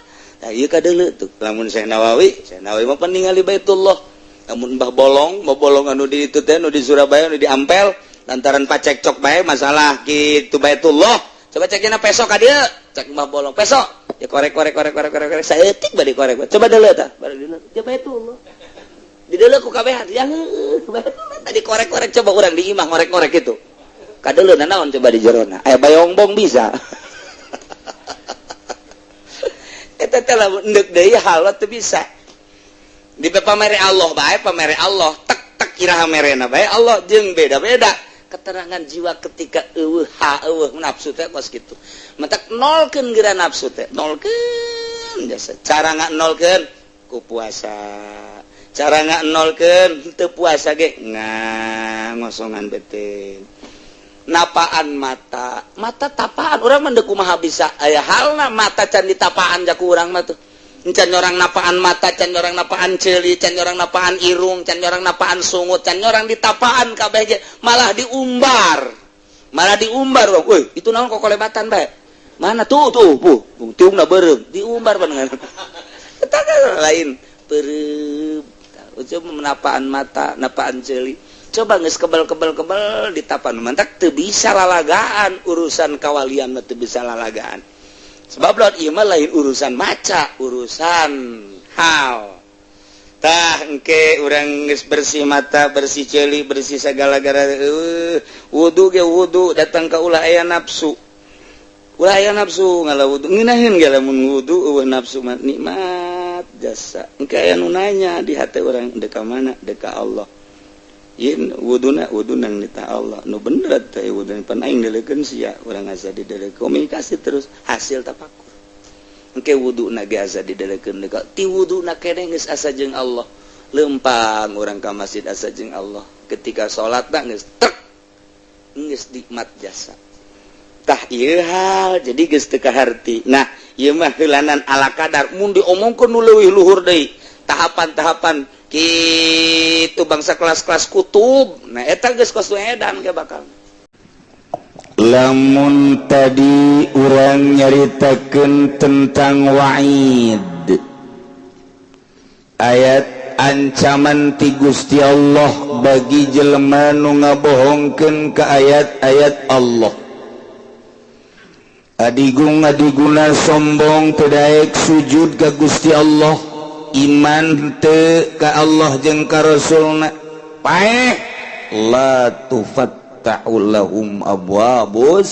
Nah, ieu kadeuleu tuh. Lamun Syekh Nawawi, Syekh Nawawi mah ningali Baitullah. Lamun Mbah Bolong, Mbah Bolong anu di itu teh, anu di Surabaya, anu di Ampel, lantaran pacekcok bae masalah kitu Baitullah. Coba cekina pesok ka dieu, cek Mbah Bolong pesok. Ya korek korek korek korek korek korek saeutik bari korek. Coba deuleu tah, bari deuleu. Ya Baitullah. Di deuleu ku kabehan, ya heueuh, Baitullah tadi korek-korek. Coba urang di imah ngorek-ngorek itu. Kadeuleu naon coba di jerona? Aya bayongbong bisa. Eta teh lamun endek deui hal teu bisa. Di pamere Allah bae, pamere Allah tek tek iraha merena bae Allah jeung beda-beda. Ketenangan jiwa ketika eueuh ha eueuh nafsu teh kos kitu. Matak nolkeun geura nafsu teh, nolkeun jasa. Cara nolkeun ku puasa. Cara nolkeun teu puasa ge ngosongan bete. Napaan mata, mata tapaan urang mah kumaha bisa aya halna mata can ditapaan jaku urang mah tuh. Can orang napaan mata, can orang napaan ceuli, can orang napaan irung, can orang napaan sungut, can orang ditapaan kabeh ge malah diumbar. Malah diumbar, woi, itu naon kok kolebatan bae? Mana tuh tuh, puh, tiungna beureum, diumbar bener. Eta lain beureum. Coba menapaan mata, napaan ceuli. Coba geus kebel-kebel-kebel ditapan, mantak teu bisa lalagaan urusan kawalian mah teu bisa lalagaan. Sebab lawan ieu mah lain urusan maca, urusan hal. Tah engke urang geus bersih mata, bersih ceuli, bersih segala-gara, wudu ge wudu datang ka ulah aya nafsu. Ulah aya nafsu ngala wudu, ngeunaheun ge lamun wudu eueuh nafsu mah nikmat jasa. Engke aya nu nanya di hati urang, dek ka mana? Dek ka Allah. Yen wuduna wudu nang nita Allah nu bener teh wudu pan aing dileukeun sia urang asa didelekeun komunikasi terus hasil tafakur. Engke wuduna ge asa didelekeun deuk ti wuduna keneh geus asa jeung Allah. Lempang urang ka masjid asa jeung Allah. Ketika salatna geus tek geus nikmat jasa. Tah ieu hal jadi geus teu kaharti. Nah, ieu mah heulanan ala kadar mun diomongkeun nu leuwih luhur deui tahapan-tahapan gitu bangsa kelas-kelas kutub. Nah, eta geus kos edan ge bakal. Lamun tadi urang nyaritakeun tentang wa'id, ayat ancaman ti Gusti Allah bagi jelema nu ngabohongkeun ka ayat-ayat Allah, adigung adiguna sombong teu daek sujud ka Gusti Allah, iman teu ka Allah jeung ka Rasulna, paeh la tufattahu lahum abwabus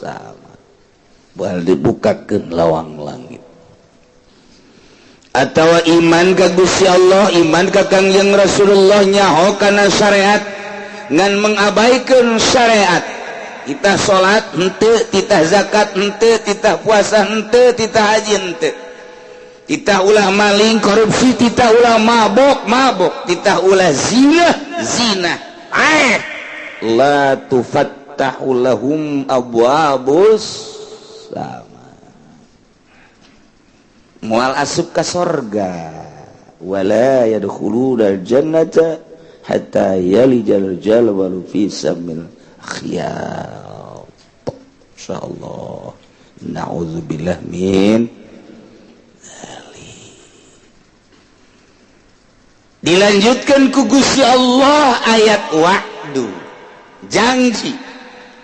sama, bal dibukakeun lawang langit. Atau iman ka Gusti Allah, iman ka Kangjeng Rasulullah, nyaho kana syariat ngan mengabaikan syariat, kita salat henteu, titah zakat henteu, titah puasa henteu, titah haji henteu, titah ulah maling korupsi, titah ulah mabok mabok, titah ulah zina zina, eh la tufattahu lahum abwabus sama, moal asup ka sorga, wala yadkhuluna jannata hatta yalijal jalwalu fi samil khiyat. Insyaallah, na'udzubillah min dzalik. Dilanjutkan ku Gusti Allah ayat wa'du, janji.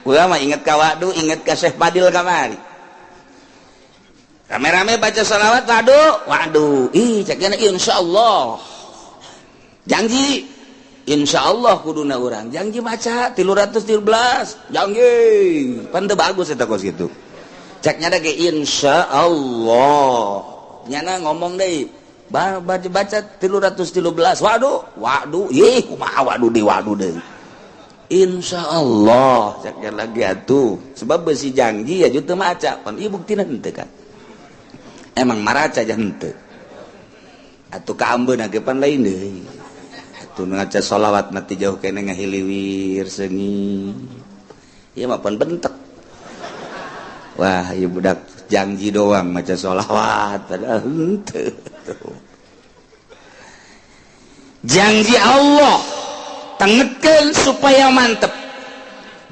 Ulama inget ka wa'du, inget ka Syekh Fadil kamari rame-rame baca salawat wa'du wa'du. Ih, ceknya insyaallah janji, insyaallah kuduna urang janji maca 313 janji pan teu bagus eta kos kitu. Ceknya ge insyaallah nyana ngomong deui baca baca 313 waduh waduh. Ih, kumaha waduh di waduh deui? Insyaallah ceknya lagi atuh, sebab besi janji ya teu maca pan ieu buktina henteu kan emang maraca aja henteu atuh kaambeun ge pan lain deui atuh. Ngaca sholawat mati jauh kene ngahiliwir seungit ieu mah pan bentek. Wah, ieu budak janji doang maca sholawat padahal henteu. Janji Allah tengetkeun supaya mantep,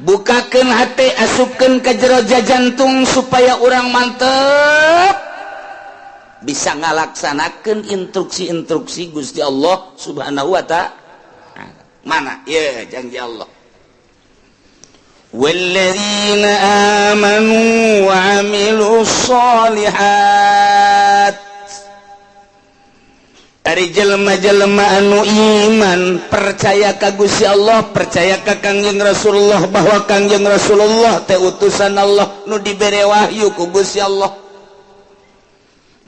bukakeun hati, asupkeun ke jero jantung supaya urang mantep bisa ngalaksanakan instruksi-instruksi Gusti Allah Subhanahu wa Ta'ala. Mana ya janji Allah? والذين آمنوا وعملوا الصالحات. Ari jelema-jelema anu iman, percaya ka Gusti Allah, percaya ka Kangjeng Rasulullah bahwa Kangjeng Rasulullah teh utusan Allah nu dibere wahyu ku Gusti Allah.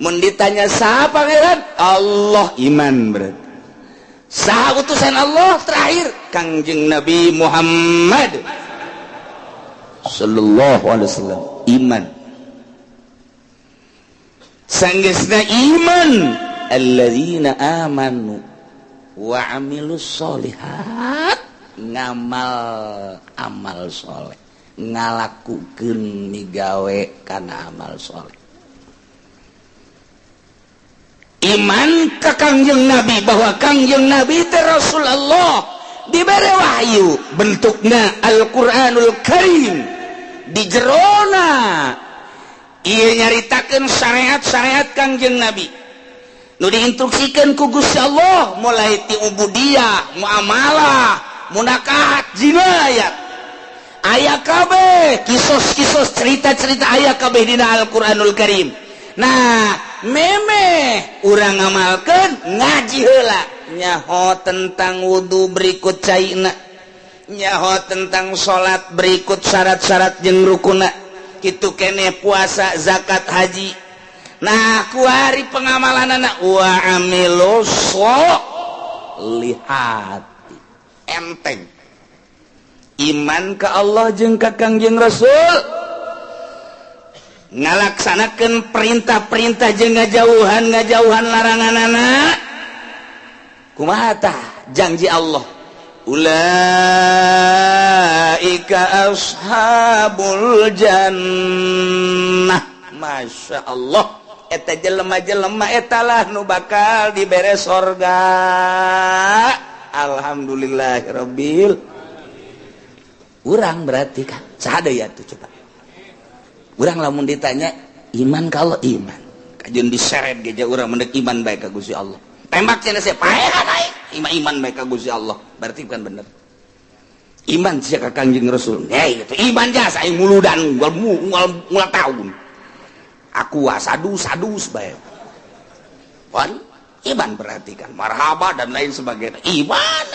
Mun ditanya saha pangeran Allah, iman berarti. Saha utusan Allah terakhir? Kangjeng Nabi Muhammad sallallahu alaihi wasallam. Iman sanggeusna iman, alladzina amanu wa amilus sholihat, ngamal amal soleh, ngalakukeun migawe kana amal soleh. Iman ka Kangjeng Nabi bahwa Kangjeng Nabi teh Rasulullah, dibere wahyu bentukna Al-Qur'anul Karim, di jerona ieu nyaritakeun syariat-syariat Kangjeng Nabi nu diinstruksikan ku Gusti Allah, mulai ti ubudiyah, muamalah, munakahat, jinayat, aya kabeh kisos-kisos, cerita-cerita aya kabeh dina Al-Qur'anul Karim. Nah, memeh urang ngamalkeun, ngaji heula, nyaho tentang wudhu berikut caina, nyaho tentang salat berikut syarat-syarat jeung rukuna, kitu kene puasa, zakat, haji. Nah, kuari pengamalan anak wa amilus solihati enteng. Iman ke Allah jeung ka Kangjeng Rasul, ngalaksanakan perintah-perintah jeung ngajauhan ngajauhan larangan. Anak kumaha tah janji Allah? Ulaika ashabul jannah. Masya Allah, eta jelema-jelema etalah nu bakal dibere sorga. Alhamdulillahirabbil. Urang berarti kan saha ya tuh? Coba urang lamun ditanya iman, kalau iman kajeun diseret geja urang mendek iman baik ka Gusti Allah, tembak cenah saya paehan aing iman, iman baik ka Gusti Allah, berarti bukan bener iman sia ka Kangjeng Rasul. Hei, itu iman jasa aing muludan unggal unggal unggal tahun aku sadu sadus bae. Wan iman berarti kan marhaba dan lain sebagainya, iman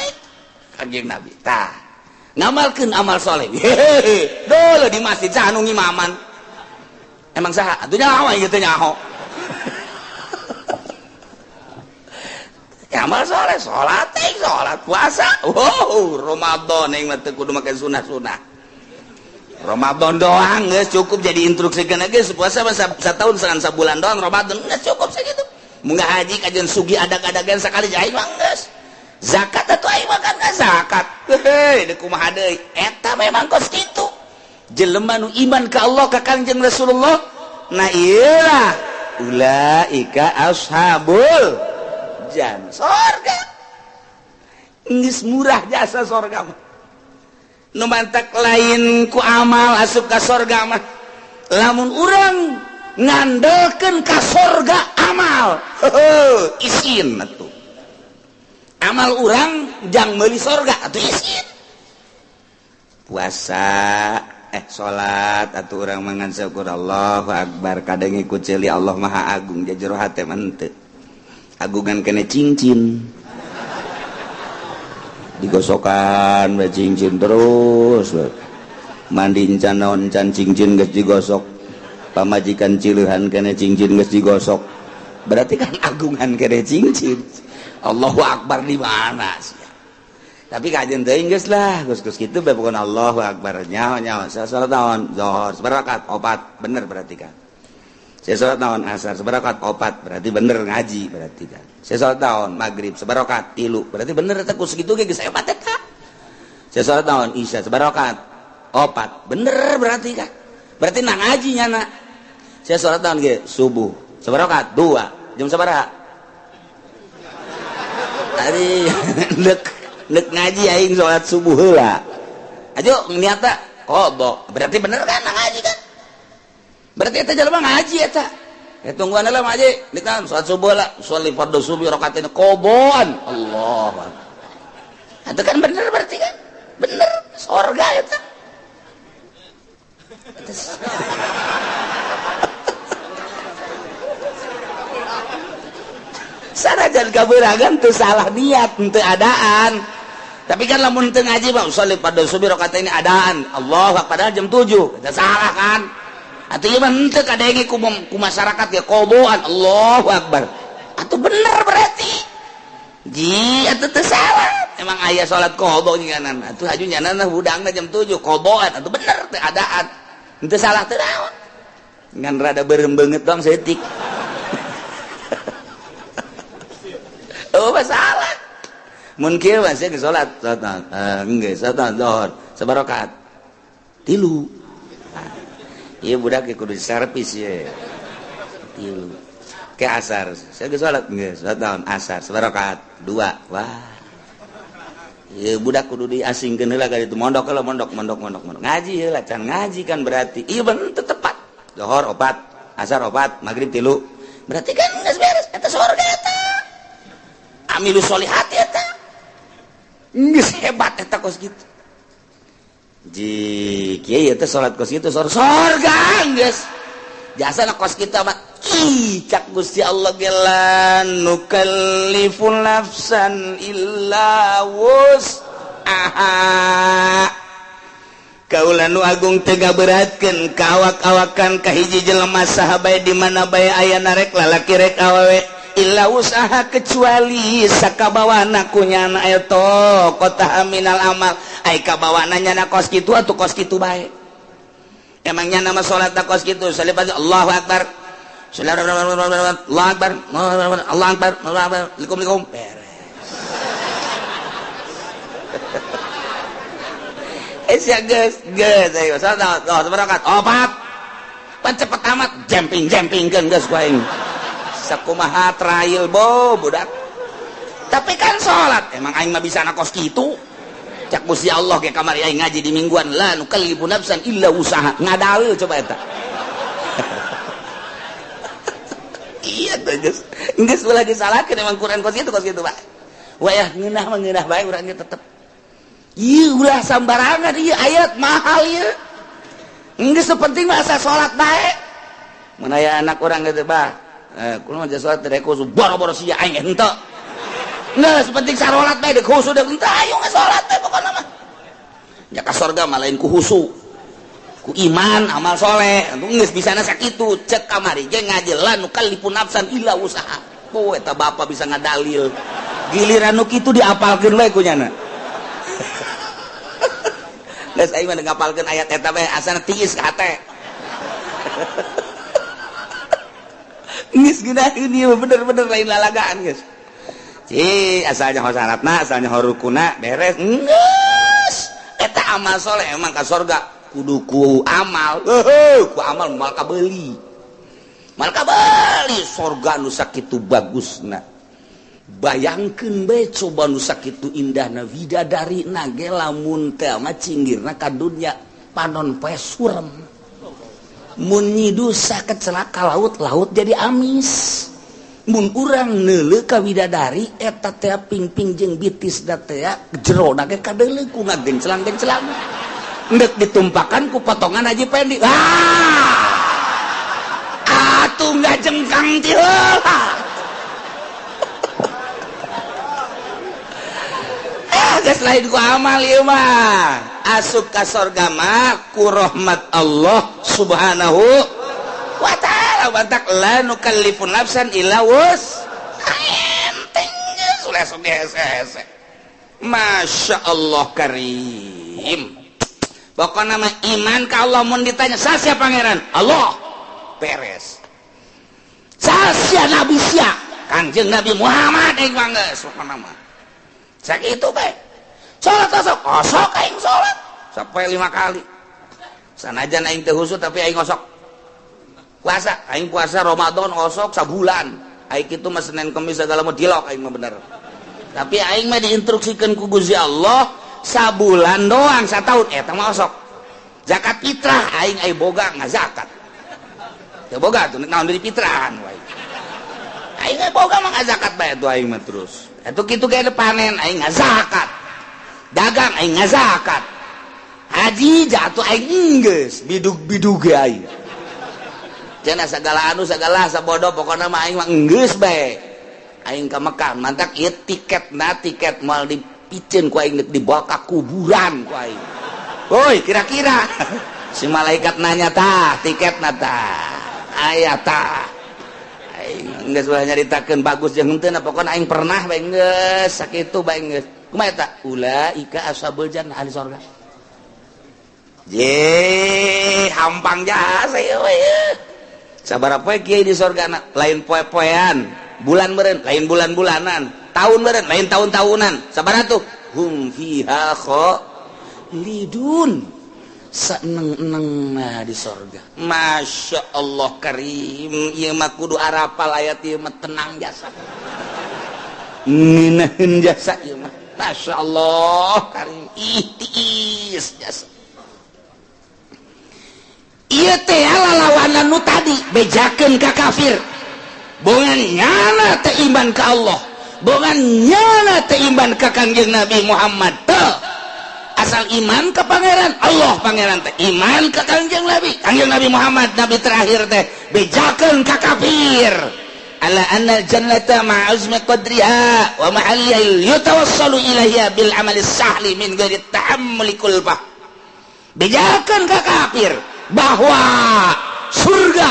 Kanjeng Nabi. Tah, ngamalkeun amal soleh. Hehehe, dulu di masjid saha nu ngimaman? Emang saha atuh nyaho ieu teh? Nyaho amal soleh, salat teh, salat, puasa. Wow, Ramadan yang mah teu kudu make sunah-sunah. Ramadan doang geus cukup jadi instruksi geus puasa mah satahun sangan sabulan doang, Ramadan geus cukup segitu. Munggah haji kajian sugi adag-adagan sekali aing mah geus. Zakat atuh aing mah kan zakat. Heuh, deuk kumaha deui? Eta memang kos kitu. Jelema nu iman ka Allah, ka Kangjeng Rasulullah. Nah, iyalah ulaika ashabul jan sorga. Geus murah jasa sorga mah. Nu mantak lain ku amal asup ka sorga mah. Lamun urang ngandelkeun ka sorga amal, heuh, isin atuh. Amal urang jang meuli sorga atuh isin. Puasa, salat atuh urang mangan syukur Allahu akbar, kadang ikut ceuli Allah Maha Agung, jero hate mah henteu. Agungan kene cincin digosokan we, cincin terus we. Mandi encan naon encan, cincin geus digosok. Pamajikan cileuhan kene, cincin geus digosok. Berarti kan agungan kene cincin. Allahu akbar di mana sih? Tapi kajian teuing geus lah, geus geus kitu bae pokona Allahu akbar. Nyaho nyaho saya salat naon? Zuhur sabarakat? Opat, bener berarti kan. Saya salat naon? Asar sabarakat? Opat, berarti bener ngaji berarti kan. Saya salat naon? Maghrib sabarakat? Tilu, berarti bener eta ku segitu ge geus hebat eta. Saya salat naon? Isya sabarakat? Opat, bener berarti kan. Berarti nah ngaji nyana. Saya salat naon ge? Subuh sabarakat? Dua. Jam sabaraha? Tadi nek nek ngaji aing salat subuh heula. Ayo niatna qada. Berarti bener kan nah ngaji kan? Berarti eta jelema ngaji eta. Eh, tungguan lah ngaji, nek kan salat subuh lah, sholli fardhu subuh rakaatain qadaan. Allah. Itu kan bener berarti kan? Bener, sorga eta. Sanajan kabeuragan teu salah niat, teu adaan. Tapi kan lamun teu ngaji mah sholli fardhu subuh rakaatain adaan. Allah, padahal jam 7. Eta salah kan? Atuh ieu mah henteu kadenge ku masyarakat ge qadaan. Allahu akbar. Atuh bener berarti. Ji atuh teu salah. Emang aya salat qadha nyanan. Atuh haju nyanan hudangna jam 7 qadhaan atuh bener teh adaan. Henteu salah teu naon. Ngan rada beureum beungeut doang saeutik. Oh masalah. Mun kieu mah sia salat salat geus salat zuhur sabarakaat. 3. Ieu budak kudu servis ye. 3. Ke asar. Saya geus salat geus salat naon asar sabarakaat 2. Wah. Ieu budak kudu diasingkeun heula ka ditu mondok heula mondok mondok mondok mondok. Ngaji heula can ngaji kan berarti ieu bener teu tepat. Zuhur 4, asar 4, magrib 3. Berarti kan geus beres eta surga eta. Amilu sholihat eta. Geus hebat eta kos kitu. Ji kieu teh salat kos kitu surga geus. Jasana kos kitu mah ih cak Gusti Allah ge la nukallifu nafsan illa wus'aha. Kaula nu agung teu ngaberatkeun ka awak-awakan ka hiji jelema saha bae di mana bae aya rek lalaki rek awewe illa usaha kecuali sakabawana ku nyana eta kota minal amal ai kabawana nyana kos kitu atuh kos kitu bae. Emang nyana mah salat kos kitu salib Allahu akbar Allahu akbar Allahu akbar Allahu akbar likum likum beres. Sia geus geus ayo salat oh sabarakat opat pan cepet amat jemping-jempingkeun geus ku aing. Sakumaha trail bo budak. Tapi kan salat emang aing mah bisa na kos kitu. Cak Gusti Allah ge kamari aing ngaji di mingguan la nukallifu nafsan illa usaha. Ngadalil coba eta. Iya tuh geus. Geus ulah disalahkeun emang Quran kos kitu Pak. Wayah ngeunah mah ngeunah bae urang ge tetep. Ieu ulah sambarangan ieu ayat mahal ieu. Geus penting mah asa salat bae. Mun aya anak urang gitu bah. Kulo mah salat teh khusu boro-boro sia aing henteu. Geus penting sarolat bae deuk khusu deuk henteu ayo salat bae pokona mah. Nya ka sorga mah lain ku khusu. Ku iman amal soleh. Geus bisana sakitu cek kamari ge ngaji la nukallifu nafsan illa usaha. Oh eta bapa bisa ngadalil. Giliran nu kitu diapalkeun we ku nyana. Geus aing mah ngapalkeun ayat eta bae asana tiis ka hate. Geus geunaheun ieu bener-bener lain lalagaan geus. Ci asalnya ho syaratna, asalnya ho rukuna beres. Geus. Eta amal soleh emang ka sorga kudu ku amal. Heuh, ku amal moal kabeuli. Moal kabeuli sorga nu sakitu bagusna. Bayangkeun bae coba nu sakitu indahna widadari na ge lamun teh mah cinggirna ka dunya panon poe surem. Mun nyidusa kecelaka laut-laut jadi amis. Mun urang neuleuh ka widadari eta teh pingping jeung bitis da teh jerona ge kadeuleuh ku ngagencelang-gencelang. Endek ditumpakan ku potongan Haji Pendi. Ah! Atuh ngajengkang ti heula. Ah, geus lain ku amal ieu mah. Asup ka sorga mah ku rahmat Allah Subhanahu wa ta'ala. Bantak la nukallifu nafsan illa wus. Enteng geus ulah sok hese-hese. Masya Allah karim. Pokokna mah iman ka Allah mun ditanya sasia pangeran? Allah. Beres. Sasia nabi sia? Kangjeng Nabi Muhammad aing mah geus pokona mah. Sakitu bae. Salat osok, osok aing salat sampai 5 kali. Sanajan aing teu khusyuk tapi aing osok. Puasa, aing puasa Ramadan osok sabulan. Aing kitu mah Senin Kemis segala mah dilok aing mah bener. Tapi aing mah diinstruksikeun ku Gusti Allah sabulan doang sataun eta mah osok. Zakat fitrah aing ai boga ngazakat. Teu boga tuh naon deui fitrahan wae. Aing ai boga mah ngazakat bae tuh aing mah terus. Atuh kitu ge panen aing ngazakat. Dagang aing ngazakat. Haji jatuh aing geus bidug-bidug ge aing. Cenah sagala anu sagala sabodo pokona mah aing mah geus bae. Aing ka Mekah mantak ieu tiketna tiket moal dipiceun ku aing dibawa ka kuburan ku aing. Woi kira-kira si malaikat nanya tah tiketna tah aya tah. Aing geus ulah nyaritakeun bagus jeung henteu pokona aing pernah bae geus sakitu bae geus. Kumaha eta? Ulaika ashabul jannah, ahli sorga. Je, hampang jasa ieu we. Sabaraha poe kiai di sorga, lain poe-poean, bulan meureun, lain bulan-bulanan, tahun meureun, lain tahun-tahunan. Sabaraha tuh? Hum fiha khalidun. Seneng-eneng nah di sorga. Masya Allah karim, ieu mah kudu arapal ayat ieu mah, tenang jasa. Ngeunaheun jasa ieu mah. Masya Allah karim, ih tiis jasa. Ieu teh lalawanan nu tadi bejakeun ka kafir. Bongan nyana teh iman ka Allah. Bongan nyana teh iman ka Kangjeng Nabi Muhammad teh. Asal iman ke pangeran Allah, pangeran teh iman ke Kangjeng Nabi, Kangjeng Nabi Muhammad nabi terakhir teh, bejakeun ka kafir ala anna jannata ma'azmi qadriha wa mahalliha yatawassalu ilaiha bil amali sahli min ghairi tahammuli kulfah. Bejakeun ka kafir bahwa surga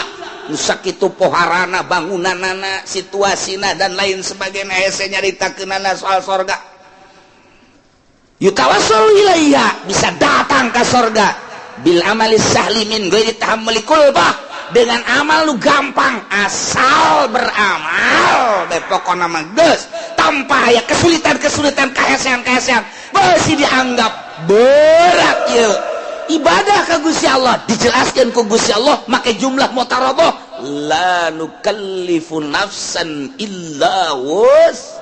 nu sakitu poharana, bangunanana, situasina, dan lain sebagainya, hese nyaritakeunana soal sorga. Yutawassalu ilaiha, bisa datang ke sorga, bil amali sahli min ghairi tahammuli kulfah, dengan amal lu gampang, asal beramal bae pokona mah geus, tanpa aya kesulitan-kesulitan, kahesean-kahesean beusi dianggap berat ieu ibadah ka Gusti Allah. Dijelaskan ku Gusti Allah make jumlah mutaradah, la nukallifu nafsan illa wus.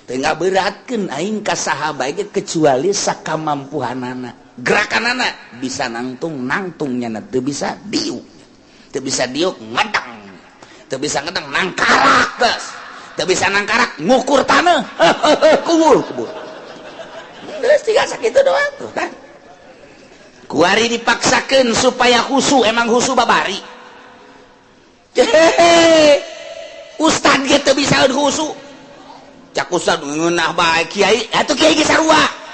Teu ngaberatkeun aing ka saha bae kecuali sakamampuhanana. Gerakanana bisa nangtung, nangtung, nyana teu bisa diuk, teu bisa diuk ngedang, teu bisa ngedang nangkarak, geus teu bisa nangkarak ngukur tanah, kubur kubur. Geus tinggal sakitu doang tuh kan. Kuari dipaksakeun supaya khusu, emang khusu babari. Hehehe, ustad ge teu bisa khusu. Cak ustad ngeunah bae kiai, atuh kiai ge sarua.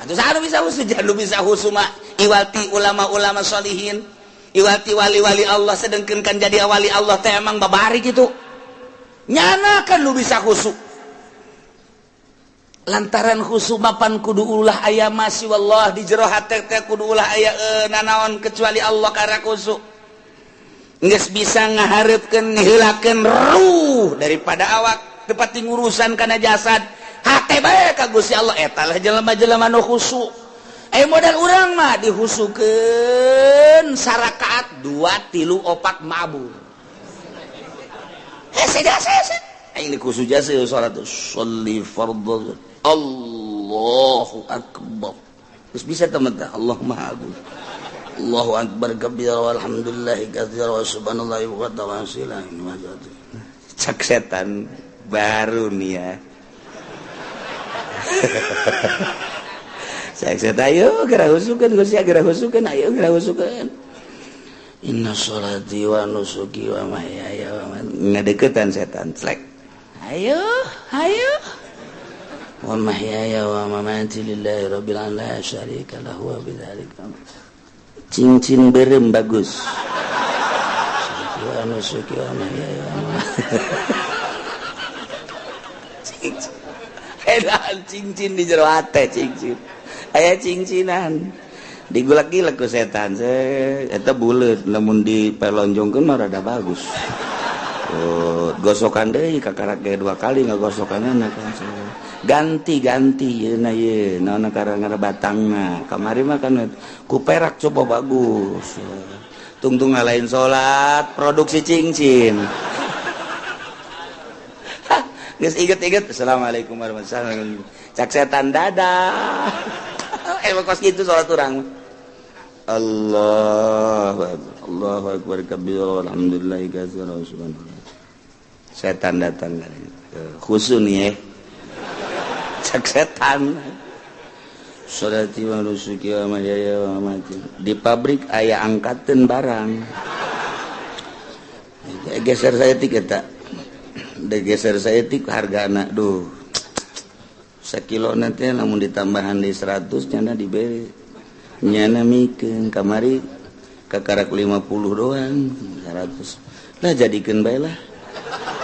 Atuh saha nu bisa khusu? Jangan bisa khusu mah iwati ulama-ulama sholihin, iwati wali-wali Allah. Sedengkeun kan jadi wali Allah teh emang babari gitu. Nyana kan nu bisa khusu. Lantaran khusu mapan kudu ulah aya masih wallah di jero hate teh, kudu ulah aya nanaon kecuali Allah karena khusu. Geus bisa ngahareupkeun, ngeheulakeun ruh daripada awak, tepati ngurusan kana jasad, hate bae ka Gusti Allah. Eta lah jelema-jelema nu khusu. Eh, modal urang mah dihusukeun sarakaat dua tilu opat mabur. Hese jasa hese aing dikhusu jasa salat sholli fardhu, Allahu akbar. Terus bisa teman teh Allah Maha Agung, Allahu akbar kabira walhamdulillahi katsira wa subhanallahi wa ta'ala. Cak setan baru nih ya. Saya ayo geura husukeun Gusti, geura husukeun, ayo geura husukeun. Inna sholati wa nusuki wa mahyaya wa mamati. Ngadeukeutan setan slek. Ayo, ayo. Wa mahyaya wa mamati lillahi rabbil alamin la syarika lahu wa bidzalika. Cincin berem bagus. Wa nusuki wa mahyaya wa mamati. Cincin. Edan cincin di jero hate, cincin. Aya cincinan. Digulak-gilak ku setan. Eta buleut lamun dipelonjongkeun mah rada bagus. Oh, gosokan deui kakarak ge dua kali ngagosokanna kan. Ganti-ganti yeuna ye naon karang batangna. Kamari mah kan ku perak, coba bagus. Tungtung lain salat produksi cincin. Geus inget-inget, assalamualaikum warahmatullahi wabarakatuh. Cak setan, dadah. Emang kos gitu salat urang. Allahu akbar. Allahu akbar kabira walhamdulillahi katsira wa subhanallah. Setan datang, khusu nih ya. Cak setan. Sholati wa nusuki wa mahyaya wa mamati. Di pabrik aya angkateun barang. Geser saya tiket tak? Geser saya tik harga anak duh sekilo nanti namun ditambahan di 100 nyana diberi, nyana mikeun kamari kakarak 50 doang, 100 lah, jadikeun bae lah.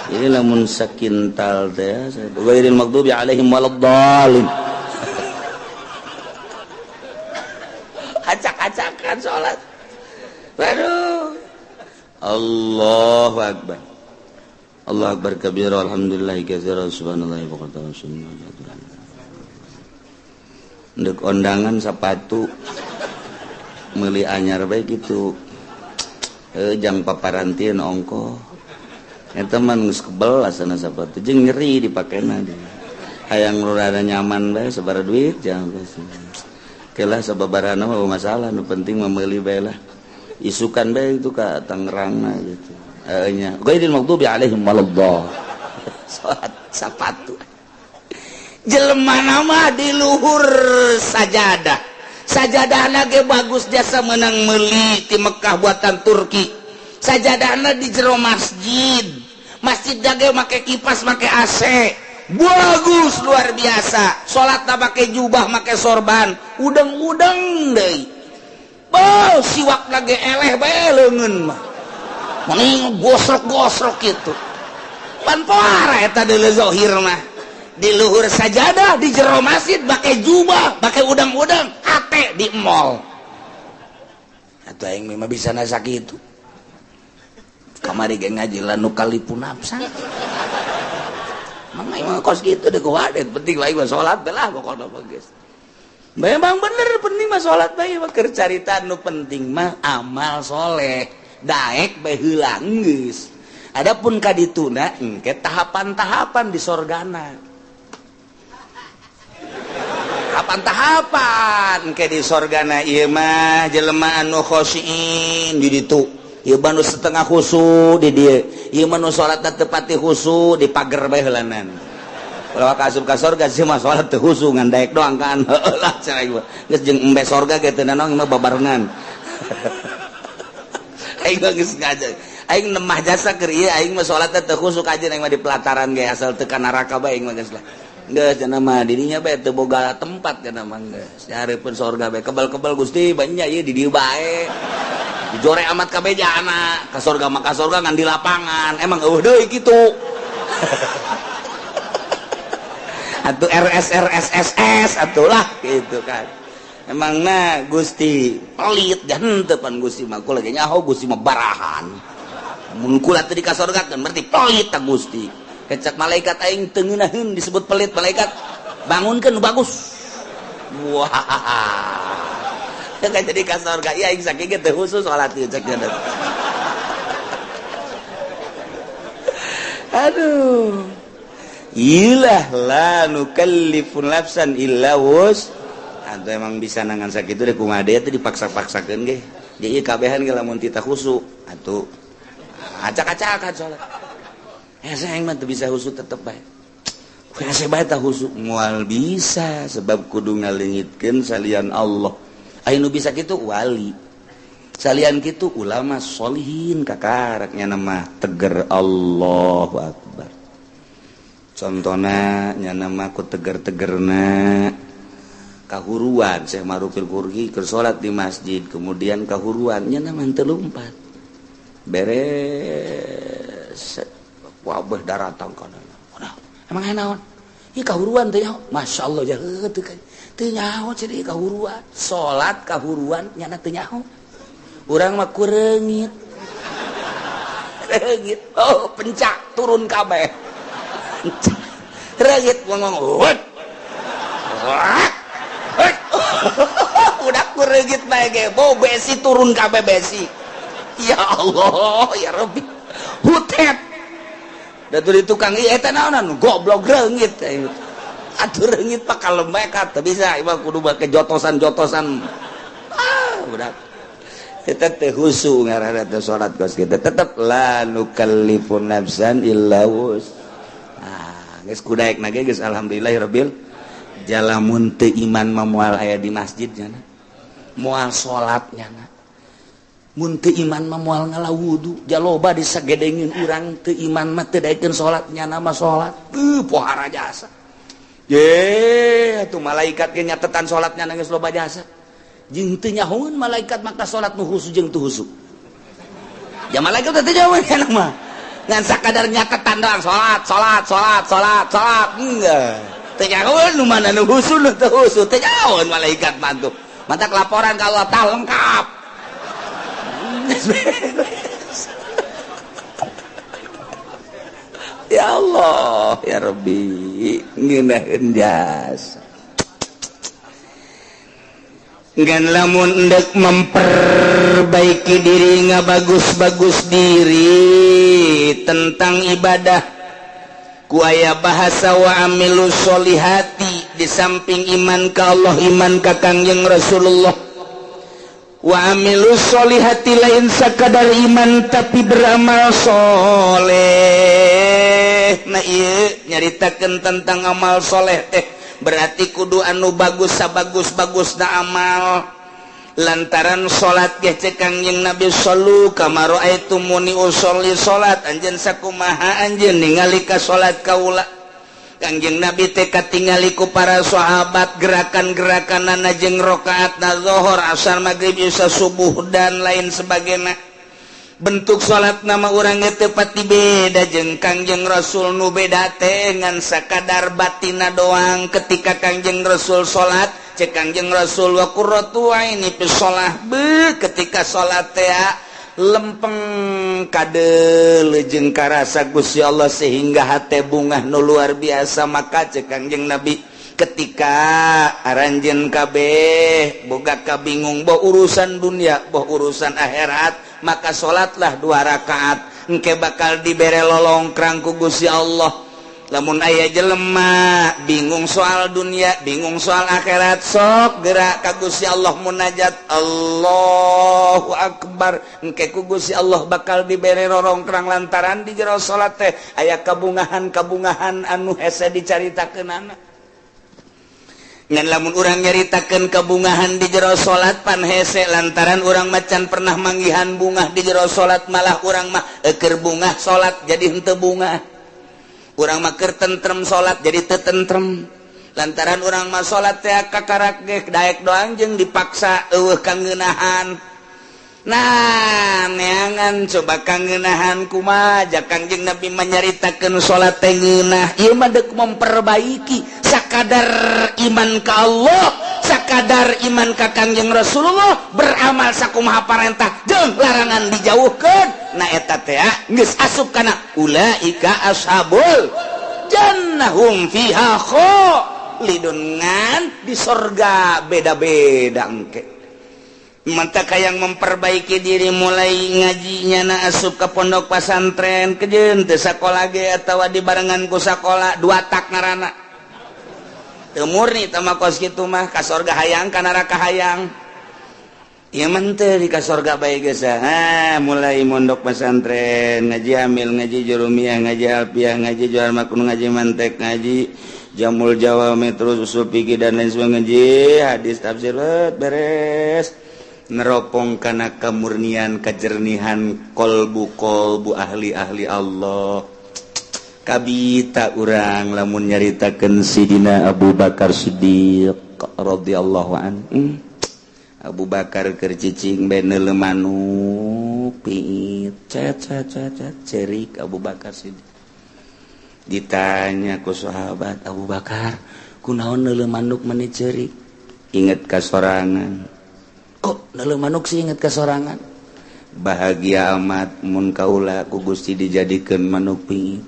Ini lamun sakintal teh ghairil maghdubi alaihim waladdallin. Acak-acakan salat. Waduh. Allahu akbar. Allahu akbar kabira alhamdulillah katsira subhanallahi wa bihamdihi. Ndek ondangan sepatu meuli anyar bae kitu. Jang paparantieun ongko. Eta mah geus kebel asana sapatu jeung nyeri dipakena. Hayang rada nyaman bae sabaraha duit jang geus. Kelah sababarana mah masalah nu penting mah meuli bae lah. Isukan bae itu ka Tangerang gitu. Heeh nya. Ghairil maghdubi alaihim waladdallin. Salat sapatu. Jelema nama di luhur sajadah. Sajadahna ge bagus jasa menang meuli ti Mekah buatan Turki. Sajadahna di jero masjid. Masjid ge make kipas, make AC. Bagus luar biasa. Salatna make jubah, make sorban, udeng-udeng deui. Oh, siwak lagi eleh bae leungeun mah. Mending gosrok-gosrok kitu. Pan poara eta deuleu zahir mah. Di luhur sajadah, di jero masjid, pakai jubah, pakai udang-udang, hate di mall. Atau aing memang bisa nasak itu. Kamari ge ngaji la nukalipu nafsa. Mang aing mah kos kitu deh kuwadet, penting bae mah salat bae lah pokona mah geus. Memang bener penting mah salat bae mah keur carita nu penting mah amal soleh. Daek bae heula geus. Adapun ka dituna engke tahapan-tahapan di sorgana. Tahapan-tahapan ke di sorgana ieu mah jelema anu khosyin di ditu. Ieu mah nu setengah khusu di dieu. Ieu mah nu salatna teu pati khusu di pager bae heulanan. Ulah ka asup ka sorga sih mah salat teu khusu ngan daek doang kan. Heueuh lah cenah ieu. Geus jeung embe sorga ge teu nanaon mah babarengan. Aing mah geus ngajar. Aing nemah jasa keur ieu aing mah salatna teu khusu kajeun aing mah di pelataran ge asal teu ka neraka bae aing mah geus lah. Geus cenah mah dirinya bae teu boga tempat cenah mah geus. Nyareupeun sorga bae kebal-kebal Gusti banyak ieu di dieu bae. Dijore amat kabeh jana ka sorga mah ka sorga ngan di lapangan. Emang eueuh deui kitu. Atuh RS RS SS atuh lah gitu kan. Emang na Gusti pelit dan henteu pan Gusti mah kula ge nyaho Gusti mah barahan. Mun kula teu di ka sorga kan berarti pelit ta Gusti. Kecak malaikat aing teu ngeunaheun disebut pelit malaikat. Bangunkeun nu bagus. Wah. Teu jadi ka sorga ieu aing sakieu ge teu khusus salat ieu cek nya. Aduh. Ilah la nukallifu nafsan illa wus. Atuh emang bisa nangan sakitu deh kumaha deui teh dipaksa-paksakeun ge. Jadi kabehan ge lamun tita khusu atuh acak-acakan salat. Hese aing mah teu bisa khusu tetep bae. Hese bae tah khusu moal bisa sebab kudu ngaleungitkeun salian Allah. Aya nu bisa kitu wali. Salian kitu ulama solihin kakaraknya nama teger Allahu akbar. Contohna nya nama ku teger-tegerna kahuruan Syekh Marufil Qurhi keur salat di masjid kemudian kahuruan nya nama teu lumpat. Beres wabah daratang kana. Emang aya naon? Ieu kahuruan teh nyaho. Masyaallah jaheut teu teu nyaho ceuk kahuruan. Salat kahuruan nyana teu nyaho. Urang mah kureungit. Reungit. Oh, pencak turun kabeh. Reungit ngomong. Wet. Wet. Udah kureungit bae ge. Bau besi turun kabeh besi. Ya Allah, ya Rabbi. Hutet. Da di tukang ieu eta naonan goblok reungit. Atuh reungit pak kalem bae ka teu bisa ieu kudu make jotosan-jotosan. Ah, budak. Eta teh khusu ngaranna teh salat kos kitu. Tetep la nukallifu nafsan illa wus. Ah, geus kudaek na ge geus alhamdulillahirabbil jalamun teu iman mah moal aya di masjid nya. Moal salat nya. Mun teu iman mah moal ngala wudu jaloba disagedengin urang teu iman mah teu daekeun salat nyana mah salat pohara jasa ye atuh malaikat ge nyatetan salat nyana geus loba jasa jeung teu nyahoeun malaikat maka salat nu khusu jeung teu khusu ya malaikat teh teu nyahoeun mah Ngan sakadar nyaketan doang salat salat salat salat salat enggak. Teu nyahoeun nu mana nu husu nu teu husu, teu nyahoeun malaikat mantu. Mantak laporan ka Allah tah lengkap. Ya Allah, ya Rabbi, ngeunaheun jasa. Ngan lamun endek memperbaiki diri ngabagus-bagus diri tentang ibadah ku aya bahasa wa amilu sholihati di samping iman ka Allah, iman ka Kangjeng Rasulullah. Wa amilu sholihati lain sakadar iman tapi beramal soleh. Nah ieu nyaritakeun tentang amal soleh teh berarti kudu anu bagus sabagus-bagus na amal. Lantaran salat ge cek Kangjeng Nabi shallu kama raaitumuni usolli, salat anjeun sakumaha anjeun ningali ka salat kaula. Kangjeng Nabi teh katingali ku para sahabat gerakan-gerakanana jeung rakaatna zuhur, asar, maghrib, isya, subuh dan lain sebagainya. Bentuk salat nama urang teu pati beda jeung Kangjeng Rasul, nu beda teh ngan sakadar batina doang. Ketika Kangjeng Rasul salat, cek Kangjeng Rasul wa qurratu aini fi shalah, be ketika salat teh lempeng kadeuleu jeung karasa Gusti Allah sehingga hate bungah nu luar biasa. Maka cek Kangjeng Nabi ketika aranjeun kabeh boga kabingung boh urusan dunia boh urusan akhirat, maka salatlah dua rakaat, engke bakal dibere lolongkrang ku Gusti Allah. Lamun aya jelema bingung soal dunia, bingung soal akhirat, sok gerak ka Gusti Allah munajat Allahu Akbar, engke ku Gusti Allah bakal dibere rorongkrang lantaran di jero salat teh aya kabungahan-kabungahan anu hese dicaritakeunana. Ngan lamun urang nyaritakeun kabungahan di jero salat pan hese, lantaran urang macan pernah manggihan bungah di jero salat, malah urang mah eker bungah salat jadi henteu bungah, urang mah keur tentrem salat jadi teu tentrem, lantaran urang mah salat teh kakarak ge daek doang jeung dipaksa eueuh kangeunahan. Nah, neangan coba kangeunahan kumaha ja Kangjeng Nabi menyaritakeun salat teh ngeunah. Ieu mah deuk memperbaiki sakadar iman ka Allah, sakadar iman ka Kangjeng Rasulullah, beramal sakumaha parentah jeung larangan dijauhkeun. Nah eta teh geus asup kana ulaika ashabul jannah hum fiha khalidun, ngan di sorga beda-beda engke. Mantap yang memperbaiki diri mulai ngajinya na asup ke pondok pesantren kejeun teu sakola ge atawa dibarengan ku sakola dua tak ngaranna teu murni tah mah kos kitu mah ka sorga hayang ka neraka hayang. Ieu mah teu di ka sorga bae geus ah. Mulai mondok pesantren, ngaji amil, ngaji jurumiyah, ngaji alfiah, ngaji jual makun, ngaji mantek, ngaji jamul jawami, terus usul fikih dan lain sebagainya, ngaji hadis, tafsir, beres neropong kana kemurnian kejernihan kolbu kolbu ahli-ahli Allah. Kabita urang lamun nyaritakeun Sidina Abu Bakar Siddiq radhiyallahu anhu. Abu Bakar keur cicing bae neuleu manuk piit cet cet cet cet, cerik Abu Bakar Siddiq. Ditanya ku sahabat, "Abu Bakar, kunaon neuleu manuk meni cerik?" "Inget ka sorangan." "Kok neuleu manuk sih inget ka sorangan?" "Bahagia amat mun kaula ku Gusti dijadikeun manuk piit."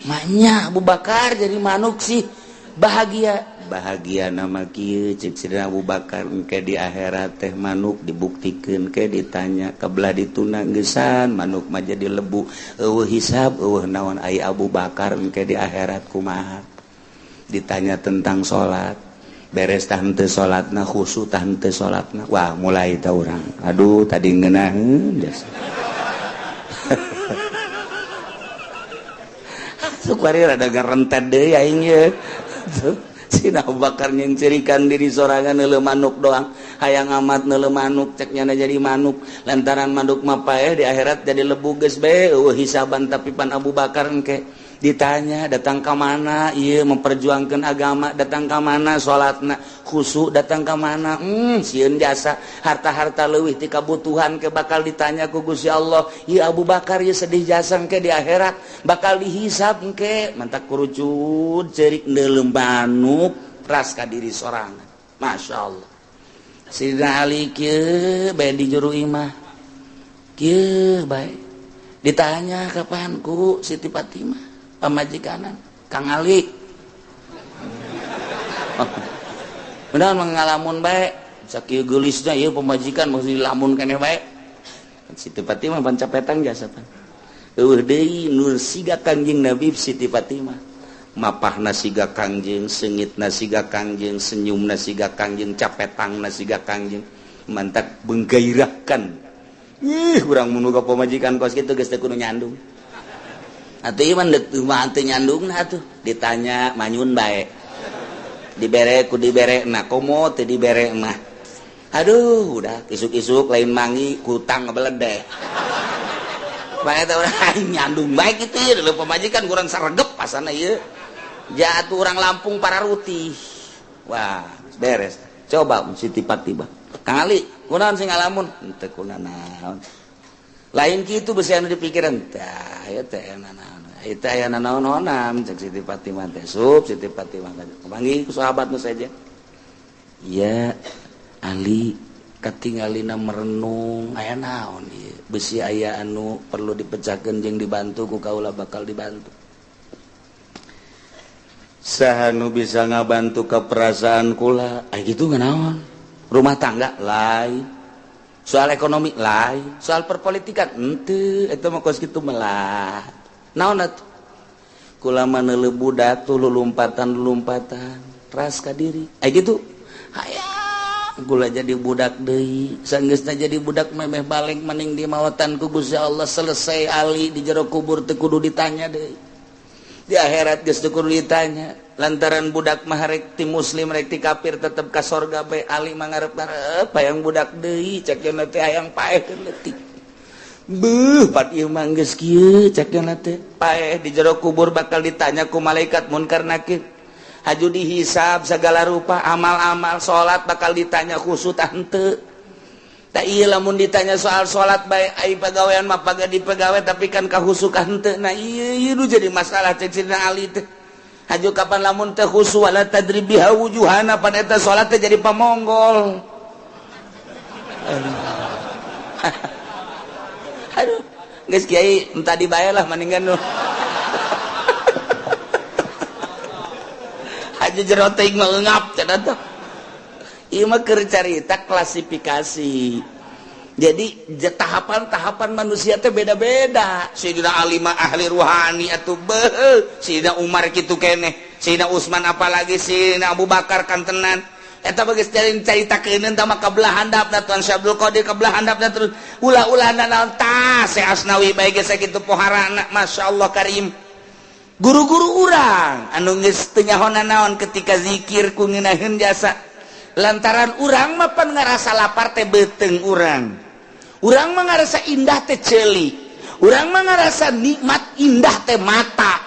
"Manya Abu Bakar jadi manuk sih bahagia?" "Bahagia nama kieu," cek Sidina Abu Bakar, "engke di akhirat teh manuk dibuktikeun ke ditanya kebelah dituna geusan manuk mah jadi lebu, eueuh hisab eueuh naon. Ai Abu Bakar engke di akhirat kumaha? Ditanya tentang salat, beres tah henteu salatna, khusyuk tah henteu salatna." Wah, mulai tah urang, aduh, tadi ngeunaheun biasa. Sok bari rada ngarentet deui aing ye. Sina Abu Bakar nyencerikan diri sorangan neuleu manuk doang, hayang amat neuleu manuk, cek nyana jadi manuk lantaran manuk mah paeh di akhirat jadi lebu, geus bae eueuh hisaban, tapi pan Abu Bakar engke Ditanya datang ke mana, iya memperjuangkan agama, datang ke mana salatna khusyuk, datang ke mana, sieun jasa harta-harta leuwih ti kabutuhan ke bakal ditanya ku Gusti Allah. Ieu Abu Bakar ieu sedih jasa, ke di akhirat bakal dihisab ke. Mantak kurucut cerik, neuleum manuk ras ka diri sorangan. Masya Allah, Sidina Ali kieu bae di juru imah, kieu bae. Ditanya kapan ku Siti Fatimah pamajikanan, "Kang Ali, benar mengalamun bae sakieu geulisna ieu pamajikan, mesti lamun keneh bae." Siti Fatimah pan capetan jasa pan eueuh deui nur siga Kangjeng Nabi. Siti Fatimah mapahna siga Kangjeng, seungitna siga Kangjeng, senyumna siga Kangjeng, capetangna siga Kangjeng, mantak menggairahkan. Ih, urang mun ka pamajikan kos kitu geus teu kudu nyandung atuh. Ieu mah mah teu nyandungna atuh. Ditanya manyun bae, dibere ku dibere nah, komo teu dibere mah aduh, udah isuk-isuk lain mangi kutang ngebeledek bae teh. Urang nyandung bae kitu ieu pamajikan kurang saregep pasana ieu jatuh orang Lampung para rutih. Wah, beres. Coba Siti Fatimah, "Kang Ali, kunaon sing ngalamun?" "Henteu kunanaon." Lain kitu besi anu dipikiran tah ieu teh naon ieu teh, aya nanaon-naonan cek Siti Fatimah teh. Sup Siti Fatimah panggih ku sahabat nu saja ya, "Ali, katingalina merenung, aya naon ieu? Besi aya anu perlu dipecahkeun jeung dibantu ku kaula, bakal dibantu." "Saha nu bisa ngabantu ke perasaan kula?" "Ay gitu naon, rumah tangga lain, soal ekonomi lain, soal perpolitikan ente, itu mah kos kitu melah. Naon atuh? Kula mah neuleuh budak tuh lulumpatan lompatan ras ka diri. Ay gitu, hayang kula jadi budak deui. Sanggeusna jadi budak memeh balik maning di mawatan ku Gusti Allah, selesai Ali. Di jero kubur teu kudu ditanya deui, di akhirat geus teu kudu ditanya, lantaran budak mah rek ti muslim rek ti kafir tetep ka sorga bae. Ali mah ngarep-ngarep hayang budak deui, cek cenah teh hayang paeh leutik. Beuh, pat ieu mah geus kieu, cek cenah teh paeh di jero kubur bakal ditanya ku malaikat munkar nakir, haju dihisab segala rupa amal-amal, salat bakal ditanya khusyuk tah henteu. Tak iya, lamun ditanya soal salat bae, ai pagawean mah paga di pegawai, tapi kan kahusu ka henteu. Nah iya iya nu jadi masalah cek Sidina Ali teh. Haju kapan lamun teh khusu, wala tadrib biha wujuhana, pan eta salat teh jadi pamonggol. Aduh, aduh, geus kiai, entah dibayar lah mendingan nu haju jero teuing mah eungap cenah teh. Ieu mah keur carita klasifikasi. Jadi tahapan-tahapan manusia teh beda-beda. Sayyidina Ali mah ahli ruhani atuh, beuh. Sayyidina Umar kitu keneh, Sayyidina Utsman apalagi, Sayyidina Abu Bakar kan tenan. Eta geus caritakeun tah mah kabelah handapna Tuan Syekh Abdul Qadir, kabelah handapna terus ulah-ulah naon tah Syekh Asnawi bae geus sakitu poharana. Masyaallah karim, guru-guru urang anu geus teu nyaho naon ketika zikir ku ngeunaheun jasa, lantaran urang mah pan ngarasa lapar teh beuteung urang, urang mah ngarasa indah teh ceuli, urang mah ngarasa nikmat indah teh mata,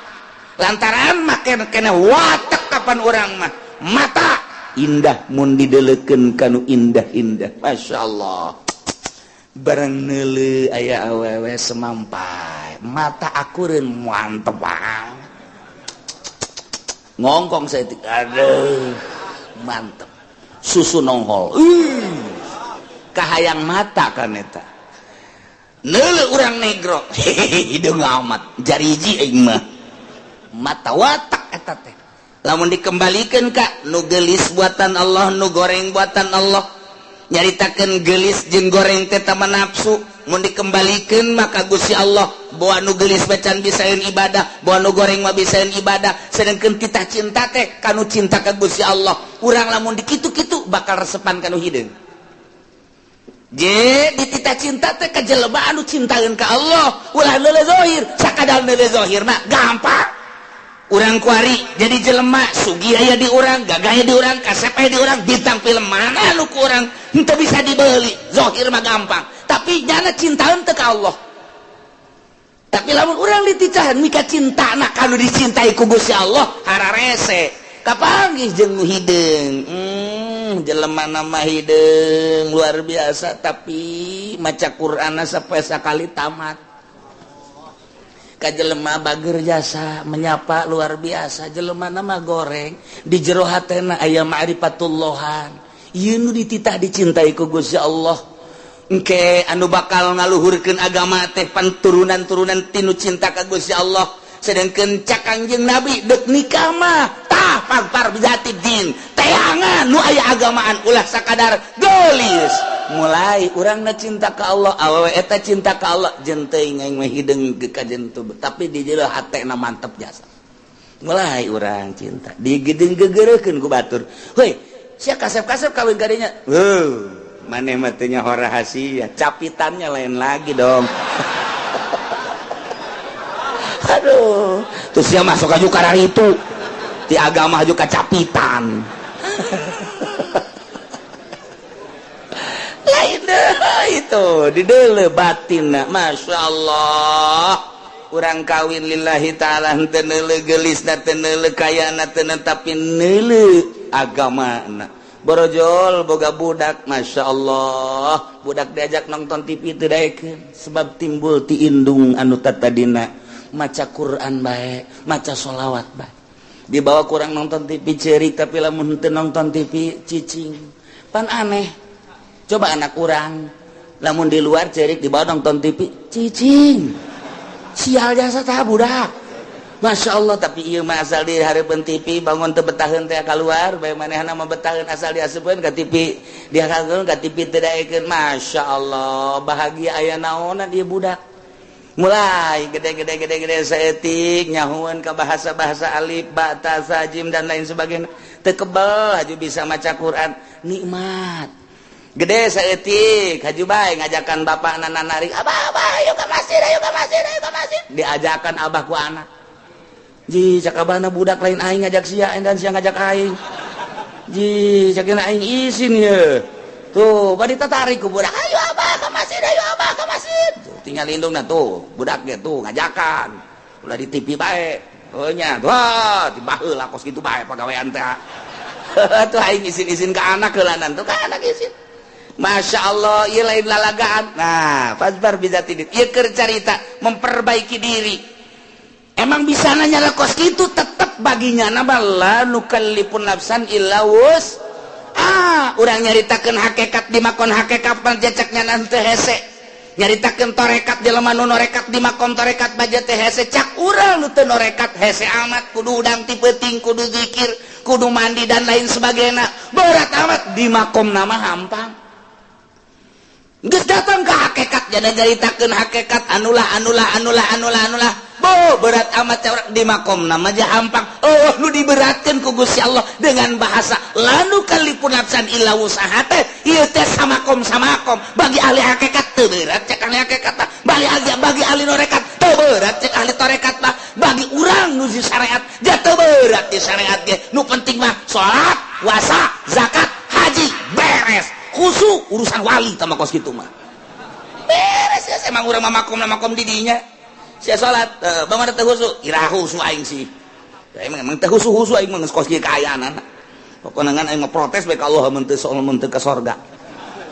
lantaran make kena watek kapan urang mah mata indah mun didelekeun kanu indah-indah. Masya Allah, barang neuleuh aya awewe semampai, mata akureun, mantep banget, ngongkong saya, aduh mantep, susu nongol, kahayang mata kan eta. Neuleuh urang negro, hideung amat, jariji aing mah, mata watak eta teh. Lamun dikembalikan ka nu gelis buatan Allah, nu goreng buatan Allah, nyaritakan gelis jeung goreng teh tama nafsu. Mun dikembalikan maka Gusti Allah bawa nu gelis bacan bisaeun ibadah, bawa nu goreng mah bisaeun ibadah, sedangkan kita cinta teh kanu cinta ka Gusti Allah. Urang lamun dikitu-kitu bakal resepan kanu hideung. Je ditita cinta teh ka jelema anu cintaeun ka Allah, ulah neuleuh zahir. Sakadar neuleuh zahir mah gampang. Urang kuari jadi jelema sugih aya di urang, gagah aya di urang, kasep aya di urang, bintang film mana nu ku urang henteu bisa dibeli. Zahir mah gampang, tapi nyana cintaeun teu ka Allah. Tapi lamun urang dititahan mika cinta na kanu dicintai ku Gusti Allah, hararese kapanggih jeung nu hideung. Jelema nama hideung luar biasa, tapi maca Qur'an sampai sakali tamat. Ka jelema bager jasa menyapa luar biasa, jelema nama goreng di jero hatena aya ma'rifatullahan. Ieu nu dititah dicintai ku Gusti Allah. Engke anu bakal ngaluhurkeun agama teh pan turunan-turunan tinu cinta ka Gusti Allah. Sedangkan cak Kangjeng Nabi dek nikah mah tah fadzfar bizatid din, teangan nu aya agamaan, ulah sakadar geulis. Mulai urangna cinta ka Allah, awewe eta cinta ka Allah, jeung teuing aing mah hideung ka jeung tapi di jero hatena mantep jasa. Mulai urang cinta digedeng gegereukeun ku batur, heuy sia kasep-kasep kawin kadinya. Heuh, maneh mah teu nyaho rahasia capitannya lain lagi dong. Aduh, terus dia masuk aja karena itu di agama juga capitan. Lain deh itu di dele batin, masya Allah. Urang kawin lillahi ta'ala, henteu neuleuh geulisna, teu neuleuh kayana, teu tapi neuleuh agamana. Borojol boga budak, masya Allah, budak diajak nonton TV teu daekeun sebab timbul ti indung anu tatadina maca Quran bae, maca sholawat bae. Dibawa kurang nonton TV cerik, tapi lamun teu nonton TV cicing. Pan aneh, coba anak urang lamun di luar cerik, dibawa nonton TV cicing. Sial jasa tah budak, masya Allah. Tapi ieu mah asal di hareupeun TV bangun teu betaheun teh keluar bae, manehna mah betaheun asal diasupkeun ka TV, dihakeun ka TV teu daekeun. Masya Allah, bahagia aya naonan ieu budak. Mulai gede-gede gede-gede saeutik nyahueun ka bahasa-bahasa alif ba ta sa jim dan lain sebagainya, teu kebel haju bisa maca Quran, nikmat. Gede saeutik haju bae ngajakan bapakna narik, "Abah, abah, ayo ke masjid, ayo ke masjid, ayo ke masjid." Diajakan abah ku anak. Ji, cak abahna, budak lain aing ngajak sia dan sia ngajak aing. Ji, cak aing isin ye. Tuh, bari tatarik ku budak, "Ayo abah ke masjid, ayo abah ke masjid." Tuh, tinggal indungna tuh, budak ge tuh ngajakan. Ulah di TV bae. Oh nya, wah, di baheula kos kitu bae pagawean teh. Tuh aing isin-isin ke anak heulanan tuh, ka anak isin. Masya Allah, ieu lain lalagaan. Nah, fadzfar bizatid. Ieu keur carita memperbaiki diri. Emang bisa nanya kos gitu, tetep baginya nama la nukallifun nafsan illa wus. Ah, urang nyaritakeun hakikat di makom hakikat jacaknya nanti hese. Nyaritakeun torekat jelema nu norekat di makom torekat baja teh hese, cak urang nu teu norekat hese amat, kudu udang ti peuting, kudu zikir, kudu mandi dan lain sebagainya. Berat amat di makom nama hampang. Geus datang ke hakikat jadi nyaritakeun hakikat anulah anulah anulah anulah anulah. Bo berat amat di makom nama aja hampang. Oh, nu diberatkan ku Gusti Allah dengan bahasa la nukallifun nafsan illa wusaha teh ieu teh samakom samakom. Bagi ahli hakikat teu berat cek ahli hakikat mah, bagi ahli norekat teu berat cek ahli torekat mah, bagi urang nu di syariat ja teu berat di syariat ge. Nu penting mah salat, puasa, zakat, haji beres. Khusyuk urusan wali tama kos kitu mah. Beres ya, emang urang mah makom makom di dinya. Sia salat, bagaimana teu khusyuk? Iraha khusyuk aing sih. Ya, emang emang teu khusyuk khusyuk aing mah geus kos kieu kaayaan. Pokona ngan aing mah protes bae ka Allah mun teu soal mun teu ka sorga.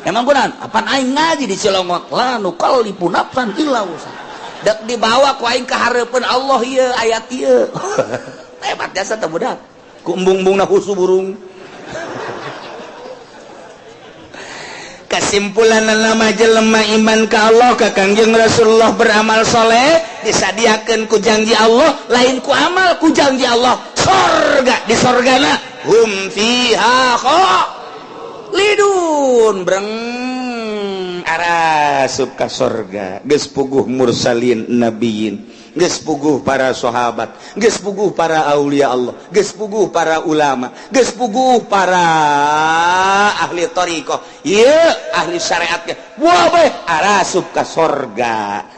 Emang kunaon? Apan aing ngaji di Cilongok, la nukallifu nafsan illa wusaha. Dek dibawa ku aing ka hareupeun Allah ieu ayat ieu. Hebat jasa teh budak. Ku embung-embungna khusyuk burung. Kesimpulan nama jelema iman ka Allah, ka Kangjeng Rasulullah, beramal soleh, disadiakeun ku janji Allah, lain ku amal, ku janji Allah sorga. Di sorgana hum fiha khalidun, breng arasup ka sorga. Geus puguh mursalin nabiyin, geus puguh para sahabat, geus puguh para aulia Allah, geus puguh para ulama, geus puguh para ahli thariqah, ieu ahli syariat ge wah arasup ka sorga.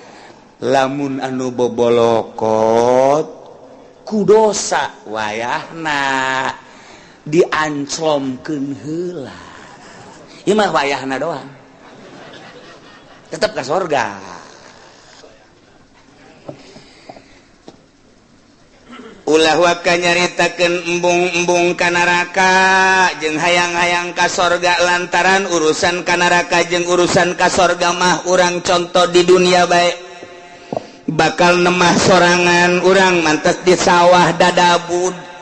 Lamun anu bobolokot ku dosa wayahna dianclomkeun heula, ieu mah wayahna doang tetep ka sorga. Ulah waka nyaritakeun embung-embung ka neraka jeung hayang-hayang ka sorga, lantaran urusan ka neraka jeung urusan ka sorga mah urang contoh di dunia bae bakal nemah sorangan. Urang mantes di sawah dadabud.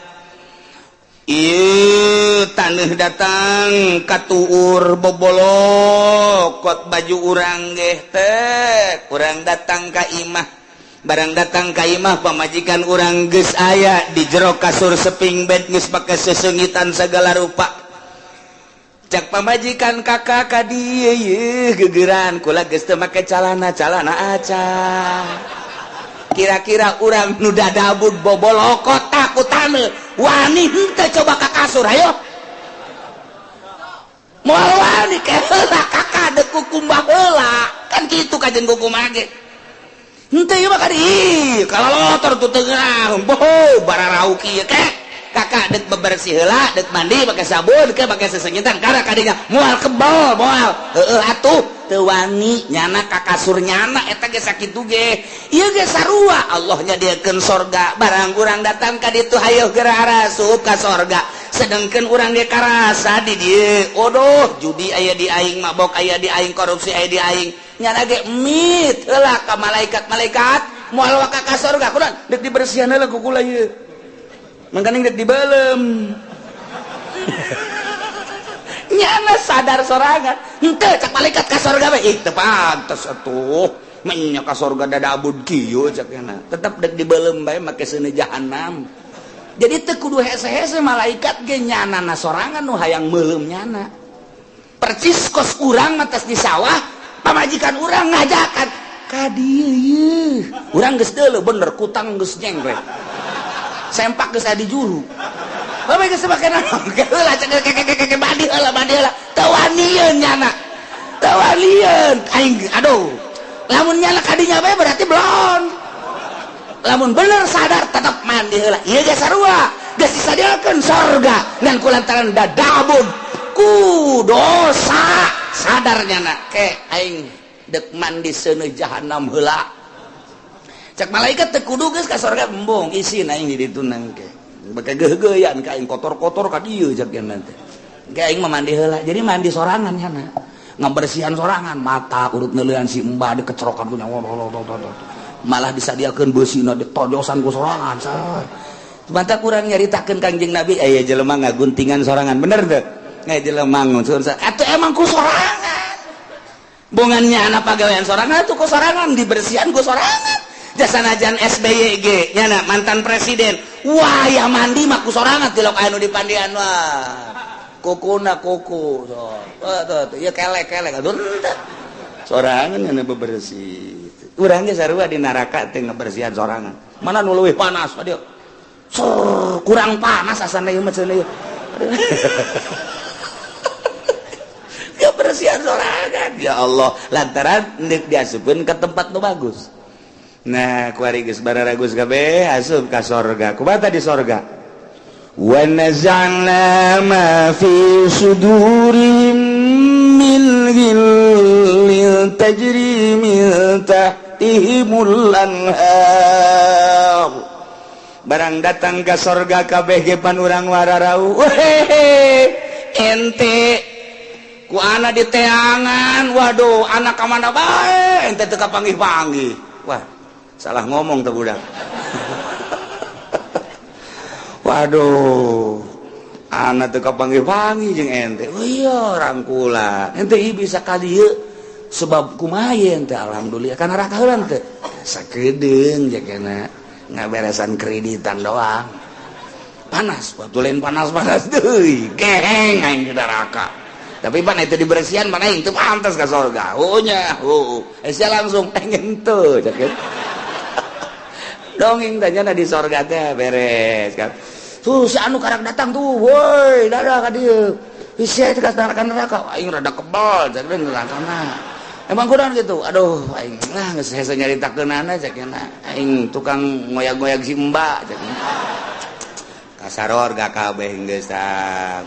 Ieu taneuh datang katuur bobolokot baju urang geh teh. Urang datang ka imah, barang datang ka imah, pamajikan urang geus aya di jero kasur seping bed, geus pake sesengitan segala rupa. Cak pamajikan, "Kakak, ka dieu yeuh gegeran kula geus teu make calana, calana acan." Kira-kira urang nu dadabud bobolokot ku taneuh wani henteu coba ka kasur? Ayo, moal wani. Ke heula, Kakak, deuk kukumbah heula. Kan kitu kajen kukumbah ge henteu ieu mah ka dieu kalalotor tuh teu boho bararau kieu. Ke, Kakak, dek bebersih heula, dek mandi pakai sabun ke pakai sesengitan karena kadinya moal kebal, moal heueuh atuh teu wani nyana ka kasur nyana eta ge. Sakitu ge ieu ge sarua, Allah nyadiakeun sorga. Barang urang datang ka ditu, hayo geura asup ka sorga, sedangkan urang ge karasa di dieu, odoh, judi aya di aing, mabok aya di aing, korupsi aya di aing. Nyana ge mit heula ka malaikat-malaikat, moal waka ka sorga. Kunaon? Dek dibersihan heula ku kula ieu, mangkaning dek dibelem. Nyana sadar sorangan henteu. Cak malaikat, ka sorga bae. Ih, teu pantes atuh menya ka sorga dadabud kieu, cak nyana. Tetep dek dibelem bae make seuneu jahanam. Jadi teu kudu hese-hese malaikat ge, nyana na sorangan nu hayang meuleum nyana. Percis kos urang matas di sawah, pamajikan urang ngajakan ka dieu yeuh. Urang geus deuleu bener, kutang geus nyengklek, sempak geus aya di juru. Bapak geus make naon? Heula cek ke mandi heula, mandi heula. Teu wanieun nyana. Teu wanieun. Aing aduh. Lamun nyana kadinya bae berarti belum. Lamun bener sadar tetap mandi heula. Ieu ge sarua. Geus disadiakeun sorga ngan kulantaran dadabun ku dosa sadar nyana, ke aing dek mandi seuneu jahanam heula. Cek malaikat, teu kudu geus ka sorga, embung isin aing di ditu nangke. Beke geugeuyan ka aing kotor-kotor ka dieu, cek nanti. Ke aing mah mandi heula. Jadi mandi sorangan nyana. Ngabersihan sorangan, mata urut neuleuan si embah dikecerokan ku nyawa. Malah disadiakeun beusina ditojosan ku sorangan. Mantap, kurang nyaritakeun Kangjeng Nabi aya jelema ngaguntingan sorangan, bener teu? Aya jelema nguncun atuh emang ku sorangan. Bongannya anak pagawean sorangan atuh ku sorangan, dibersihan ku sorangan. Jasa najan SBY ge nyana mantan presiden, wah ya mandi mah ku sorangan, tilok anu dipandian, wah kukuna kuku so tuh tuh ya kelek kelek aduh sorangan nyana bebersih. Urang ge sarua di neraka teh ngebersihan sorangan. Mana nu leuwih panas aduh. Sur, kurang panas asana ieu mah cenah ieu. Kebersihan sorangan ya Allah, lantaran deuk diasupkeun ke tempat nu bagus. Nah, kuari geus bararagus kabeh asup ka sorga. Kumaha di sorga? Wa naza'na ma fi sudurihim min ghillin tajri min tahtihimul anhar. Barang datang ke sorga kabeh ge pan urang wararau. Wehehe, ente ku ana di teangan, waduh, anak ka mana bae ente teu kapanggih-panggih. Wah, salah ngomong tuh budak. Waduh, anak teu kapanggih-panggih jeung ente. Oh iya, rangkula ente ieu bisa ka dieu sebab kumaha ente? Alhamdulillah kana neraka heula teh sakedeung jakena ngaberesan kreditan doang. Panas waktu lain, panas-panas deui geheng aing di neraka. Tapi pan itu dibersihan mana itu pantas ke surga. Oh nya, oh eh langsung pengen tuh cek dongeng tanya di sorga teh beres kan. Tuh si anu karak datang tuh, woi, dadah ka dieu. Isi itu ka neraka, neraka aing rada kebal cek neraka mah. Emang kurang gitu, aduh, aing lah geus hese nyaritakeunana, cek aing tukang ngoyag-ngoyag si mbak, cek. Kasaror gak kabeh geus.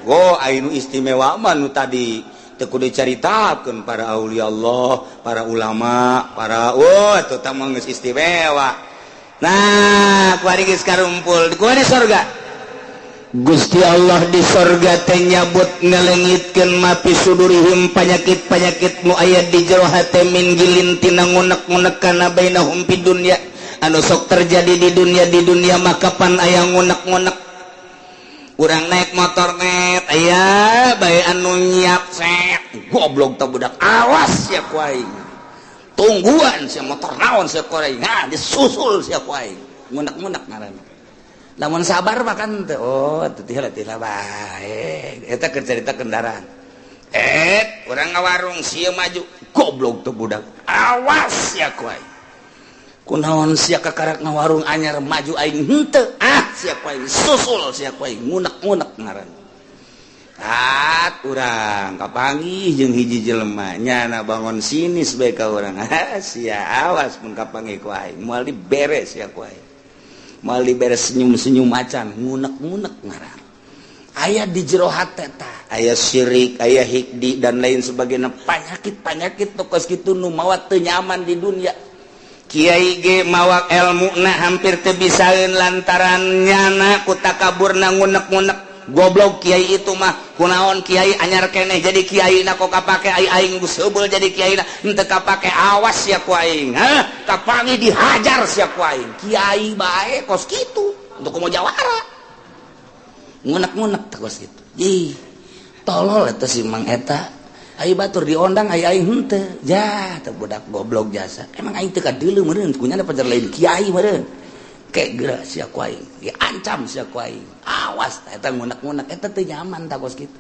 Go anu istimewa mah nu tadi teu kudu dicaritakeun, para aulia Allah, para ulama, para, wah, itu mah geus istimewa. Nah, kuari geus karumpul kuari sorga. Gusti Allah di sorga teh nyabut, ngalengitkeun ma fi sudurihim, panyakit-panyakit nu aya di jero hate, min ghillin, tina ngunek-ngunek, kana bainahum fi dunya, anu sok terjadi di dunia. Di dunia maka pan aya ngunek-ngunek. Urang naik motor net, aya bae anu nyiap set, "Goblok tah budak, awas ya ku aing, tungguan sia motor naon sia ku aing." Nah, disusul sia ku aing, ngunek-ngunek ngaranna. Lamun sabar makan teh, oh teu teh bae. Eta keur carita kendaraan. Eh, urang ngawarung, sia maju, "Goblok tuh budak, awas ya ku aing, kunaon sia kakarak ngawarung anyar, maju aing henteu, ah sia ku aing, susul sia ku aing." Ngunek-ngunek ngaran. Tat urang kapanggih jeung hiji jelema, nyana bangun sinis bae ka urang, "Ah sia, awas mun kapanggih ku aing, moal diberes sia ku aing, moal diberes." Senyum-senyum macan, ngunek-ngunek ngaran. Aya di jero hate tah, aya syirik, aya hiqdi, dan lain sebagainya, penyakit-penyakit tokos kitu nu mawa teu nyaman di dunia. Kiai ge mawa ilmu na hampir teu bisaeun lantaran nyana ku takaburna, ngunek-ngunek, "Goblok kiai itu mah, kunaon kiai anyar keneh jadi kiai na kok kapake, ai aing geus heubeul jadi kiai na henteu kapake, awas ya ku aing, hah kapanggih dihajar sia ku aing." Kiai bae kos kitu, untuk komo jawara, ngunek-ngunek teh kos kitu. Ih, tolol eta si Mang eta. Ai batur diondang, ai aing henteu. Ja teh budak goblok jasa, emang aing teu kadeuleu meureun kunyana pajar lain kiai meureun, kayak geura sia ku aing, diancam sia ku aing, awas. Eta ngunek-ngunek, eta teu nyaman tah kos kitu.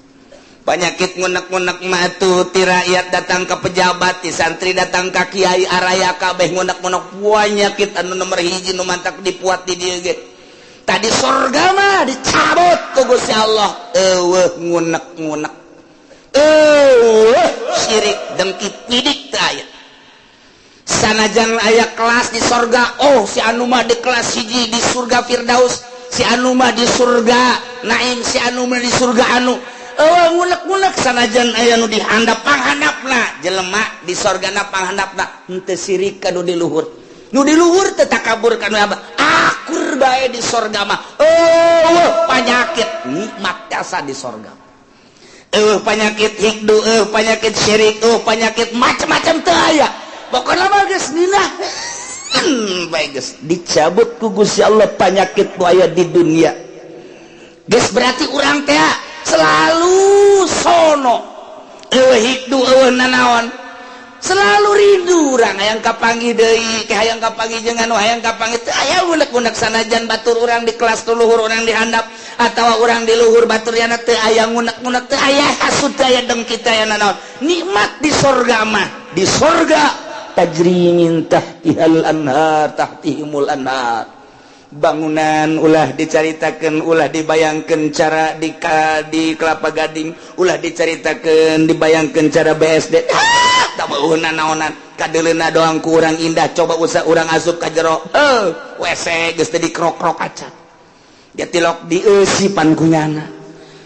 Penyakit ngunek-ngunek mah tuh ti rakyat datang ke pejabat, ti santri datang ke kiai, araya kabeh ngunek-ngunek. Penyakit anu nomor hiji nu mantak dipuat di dieu ge. Tadi sorga mah dicabut ku Gusti Allah, eueuh ngunek-ngunek, eueuh syirik dengki pidik teu aya. Sanajan aya kelas di sorga, oh si anu mah di kelas hiji di surga Firdaus, si anu mah di surga Naim, si anu mah di surga anu, eueuh ngunek-ngunek. Sanajan aya nu dihandap, panghandapna jelema di sorgana, panghandapna henteu sirik ka nu di luhur, nu di luhur teu takabur ka nu abah, akur bae di sorga mah. Eueuh panyakit, nikmat jasa di sorga. Eueuh panyakit hiqdu, eueuh panyakit syirik, eueuh panyakit macam-macam teu aya. Pokoknya mah geus nginah bae, geus dicabut ku Gusti Allah panyakit nu aya di dunia. Geus berarti urang teh selalu sono, eueuh hiqdu, eueuh nanaon, selalu rindu urang hayang kapanggih deui ke, hayang kapanggih jeung anu, hayang kapanggih, teu aya unek-unek. Sanajan batur urang di kelas luhur, urang di handap atawa urang di luhur batur yana, teu aya ngunek-ngunek, teu aya hasud, teu aya dengki, teu aya nanaon, nikmat di sorga mah. Di sorga tajri min tahtihal anhar, tahtihimul anhar. Bangunan ulah dicaritakan, ulah dibayangkan cara di Kelapa Gading, ulah dicaritakan, dibayangkan cara BSD. Ah, tak mau naonan, kadeleuna doang ku urang indah. Coba usah urang asup ka jero, eh WC geus teh dikrok-krok acan dia tilok, dieusipan ku nyana,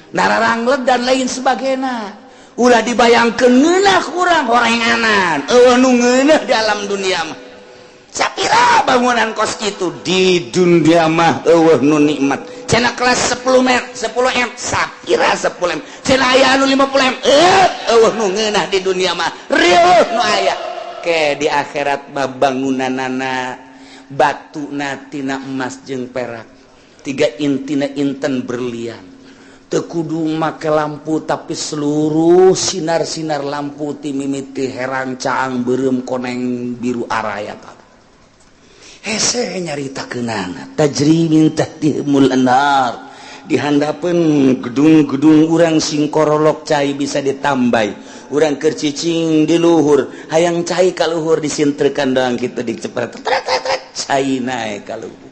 nararangleg dan lain sebagainya. Ulah dibayangkeun ngeunah kurang horenganan, eueuh nu ngeunah di alam dunia mah. Sapira bangunan kos itu di dunia mah eueuh nu nikmat. Cenah kelas 10 m, 10 m, sapira 10 m, cenah aya anu 50 m, eh eueuh nu ngeunah di dunia mah, rieuh nu aya ke di akhirat mah. Bangunanana batu tina emas jeung perak, tiga intina inten berlian. Teu kudu make lampu, tapi seluruh sinar-sinar lampu ti mimiti herang, caang, beureum, koneng, biru, araya hese nyaritakeunana. Tajri min tahtihimul anhar, dihandapeun gedung-gedung urang sing korolok, cai bisa ditambah. Urang keur cicing di luhur, hayang cai ka luhur, disintrekan doang kitu, dicepret, cai naek ka luhur.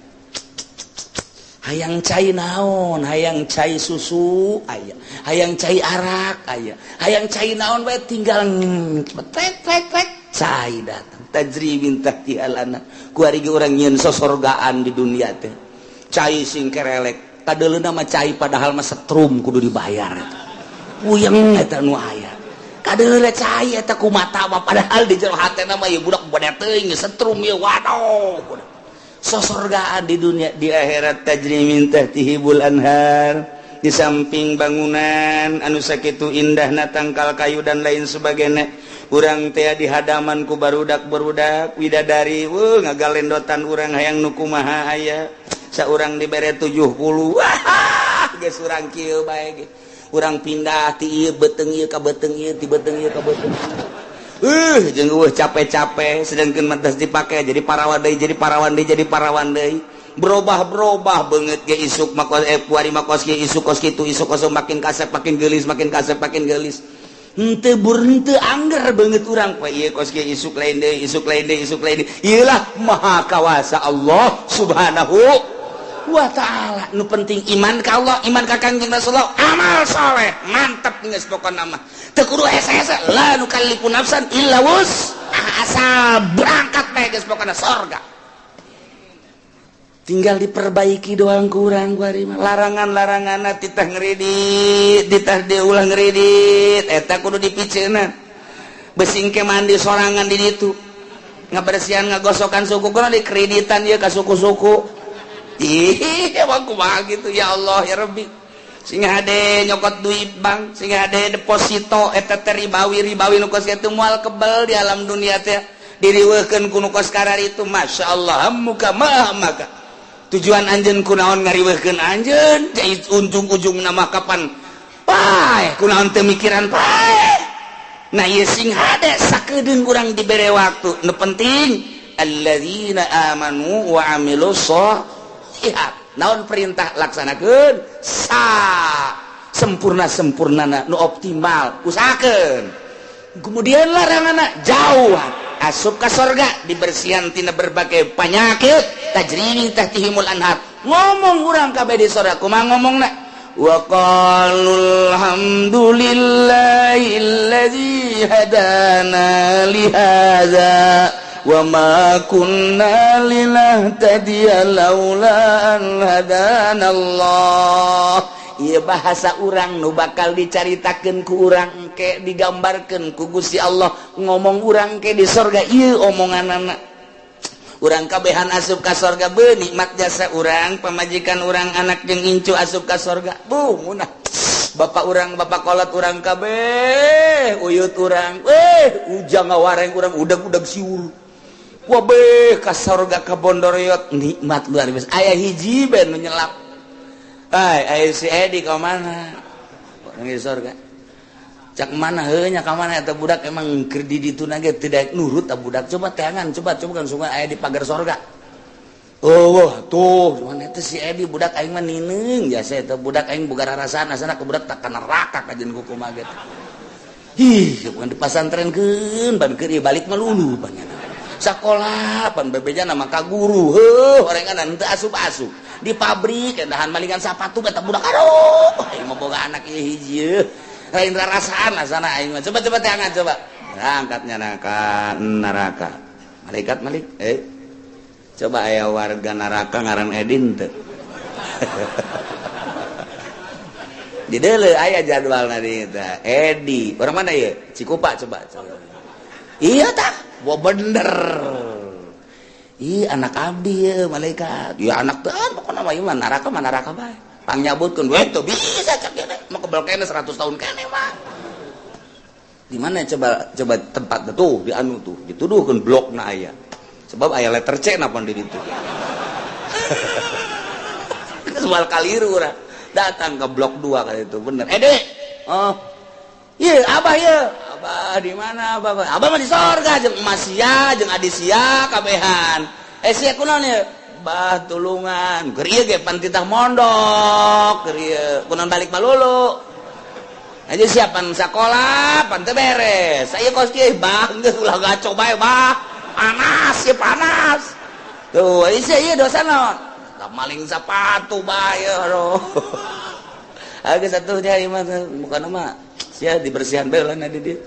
Hayang cai naon, hayang cai susu aya, hayang cai arak aya, hayang cai naon bae, tinggal tet tet tet, cai datang. Tajri min tahtihal anhar. Kuari ge urang nyieun sosorgaan di dunia teh, cai sing kerelek, kadeuleuna mah cai, padahal mah setrum kudu dibayar eta, puyeng eta nu aya. Kadeuleuna cai eta ku mata mah, padahal di jero hatena mah, ieu budak bade teuing setrum ieu, waduh. Sosorgaan di dunia, di akhirat tajri min tahtihimul anhar. Di samping bangunan anu sakitu indahna, tangkal kayu dan lain sebagainya, urang teh di hadaman ku barudak-barudak widadari, wuh, ngagalendotan urang hayang nu kumaha aya. Saurang dibere 70, wah, geus urang kieu bae ge. Urang pindah ti ieu beuteung ieu ka beuteung ieu, ti beuteung ieu ka beuteung jeung eueuh capek-capek, sedangkan mah tos dipake jadi parawan deui, jadi parawan deui, jadi parawan deui, berubah-berubah banget ge. Isuk mah kos, kuari mah kos kieu, isuk kos kitu, isuk kos, makin kasep makin geulis, makin kasep makin geulis, henteu bur henteu angger banget urang poe ieu kos kieu, isuk lain deui, isuk lain deui, isuk lain deui. Ieu lah maha kawasa Allah Subhanahu wa Ta'ala. Nu penting iman ka Allah, iman ka Kangjeng Rasulullah, amal soleh, mantap geus. Pokona mah teu kudu hese-hese, la nukallifu nafsan illa wus, asal berangkat bae geus. Pokona sorga tinggal diperbaiki doang. Kurang kuari mah larangan-larangan, titah ngeridit, titah diulah ngeridit, eta kudu dipiceunan. Besing ke mandi sorangan di ditu, ngabersihan, ngagosokan suku, kudu dikreditan ieu ka suku-suku. Ih, emang kumaha gitu? Ya Allah, ya Rabbi, sing hade nyokot duit bank, sing hade deposito, eta teh ribawi, ribawi nu kos kitu moal kebel di alam dunia teh, diriweuhkeun ku nu kos kararitu. Masya Allah, muka mah maka tujuan anjeun kunaon ngariweuhkeun anjeun? Ujung-ujung nama kapan paeh? Kunaon teu mikiran paeh? Nah, ieu sing hade sakedeung urang dibere waktu. Nu penting alladzina amanu wa amilus sholihat. Naon perintah, laksanakeun sa sempurna sempurnana, nu optimal usahakeun, kemudian larangan jauh, asup ka sorga, dibersihan tina berbagai penyakit, tajri min tahtihimul anhar. Ngomong urang kabeh di sorga kumaha ngomongna? Wa qalu alhamdulillahilladzi hadana li hadza wa ma kunna linahtadiya laula an hadana Allah. Ieu bahasa urang nu bakal dicaritakeun ku urang ke, digambarkeun ku Gusti Allah. Ngomong urang ke di sorga ieu omonganana. Urang kabehan asup ka sorga, be nikmat jasa urang, pamajikan urang, anak jeung incu asup ka sorga. Bu munah bapak urang, bapak kolot urang kabeh, uyut urang, eh, ujang ngawareng urang, udag-udag siur. Wah, be ka sorga, ka bondoriot, nikmat luar biasa. Aya hiji ben nu nyelap. Ay, ay, si Edi ka mana? Orang di sorga. Cak mana heuh nya ka mana eta budak? Emang keur di ditu ge tidak nurut eta budak. Coba teangan, coba coba kan sungai aya di pagar sorga. Oh, wah, tuh, mana eta si Edi? Budak aing mah nineung jasa eta budak aing boga rarasaan asana ke budak tak ka neraka kajeun ku kumaha ge. Ih, bukan dipasantrenkeun, ban keur ieu balik mah lulu banyana. Sakola pan bebeja nama ka guru, heuh, orengan teu asup-asup. Di pabrik endahan malingan sapatu eta budak. Aduh, aing mah boga anak ieu hiji eueuh. Lain rarasaan asana aing mah. Coba coba teangan, coba. Berangkatnya neraka neraka. Malaikat malik, eh. Coba aya warga neraka ngaran Edin teu? Di deuleu aya jadwalna di eta. Edi, orang mana ya? Cikupa, coba, coba. Iya tah, wah, bener. Ih, anak abdi ya, malaikat. Ya anak teh, pokoknya mah ieu mah neraka mah neraka bae. Pang nyabutkeun we teu bisa cak ieu teh. Mah kebel keneh 100 tahun keneh mah. Di mana coba coba tempat tuh di anu tuh dituduhkeun blokna aya. Sebab aya letter C napa di ditu. Soal kaliru urang. Datang ke blok 2 kali itu bener. Eh, Dek. Oh. Iya, Abah ya. Abah di mana Abah? Abah mah di sorga jeung emas sia, jeung adi sia kabehan. Eh, sia kunaon ya? Bah, tulungan. Keur ieu ge pan titah mondok, keur ieu kunaon balik malulu. Aja siapan sekolah, pan teu beres. Saya kos kieu, bah, geus ulah gaco bae, bah. Panas ya, panas. Tuh, sia ieu dosa naon? Da maling sepatu bae, aduh. Agak satunya ieu mah bukan mah sia dibersihan bae lah di dia.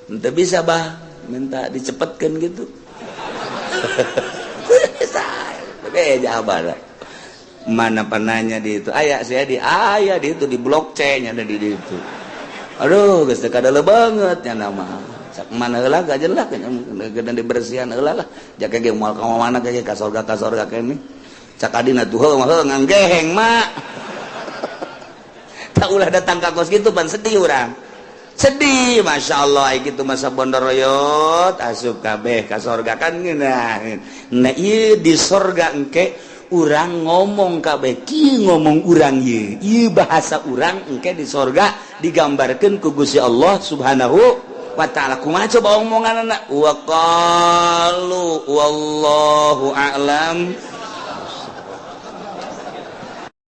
Ente bisa, bah, minta dicepetkan gitu. Bisa. Beda abah. Mana penanya di itu? Aya saya di aya di itu di blok C nya ada di itu. Aduh, geus teu kadele banget nya nama. Cak mana heula gajen lah, geunan dibersihan heula lah. Jaka ge moal ka mana ge, ka sorga kene. Cak adina tuh heuh mah nganggeheng mak. Tak ulah datang ka kos kitu, pan sedih urang. Sedih, Masya Allah, gitu masa bondoroyot asup kabeh ka sorga kan ngeunah. Nah, ieu di sorga engke urang ngomong kabeh kieu, ngomong urang ieu, ieu bahasa urang engke di sorga digambarkeun ku Gusti Allah Subhanahu wa Ta'ala. Kumaha coba omongan anak? Wa qalu wallahu a'lam.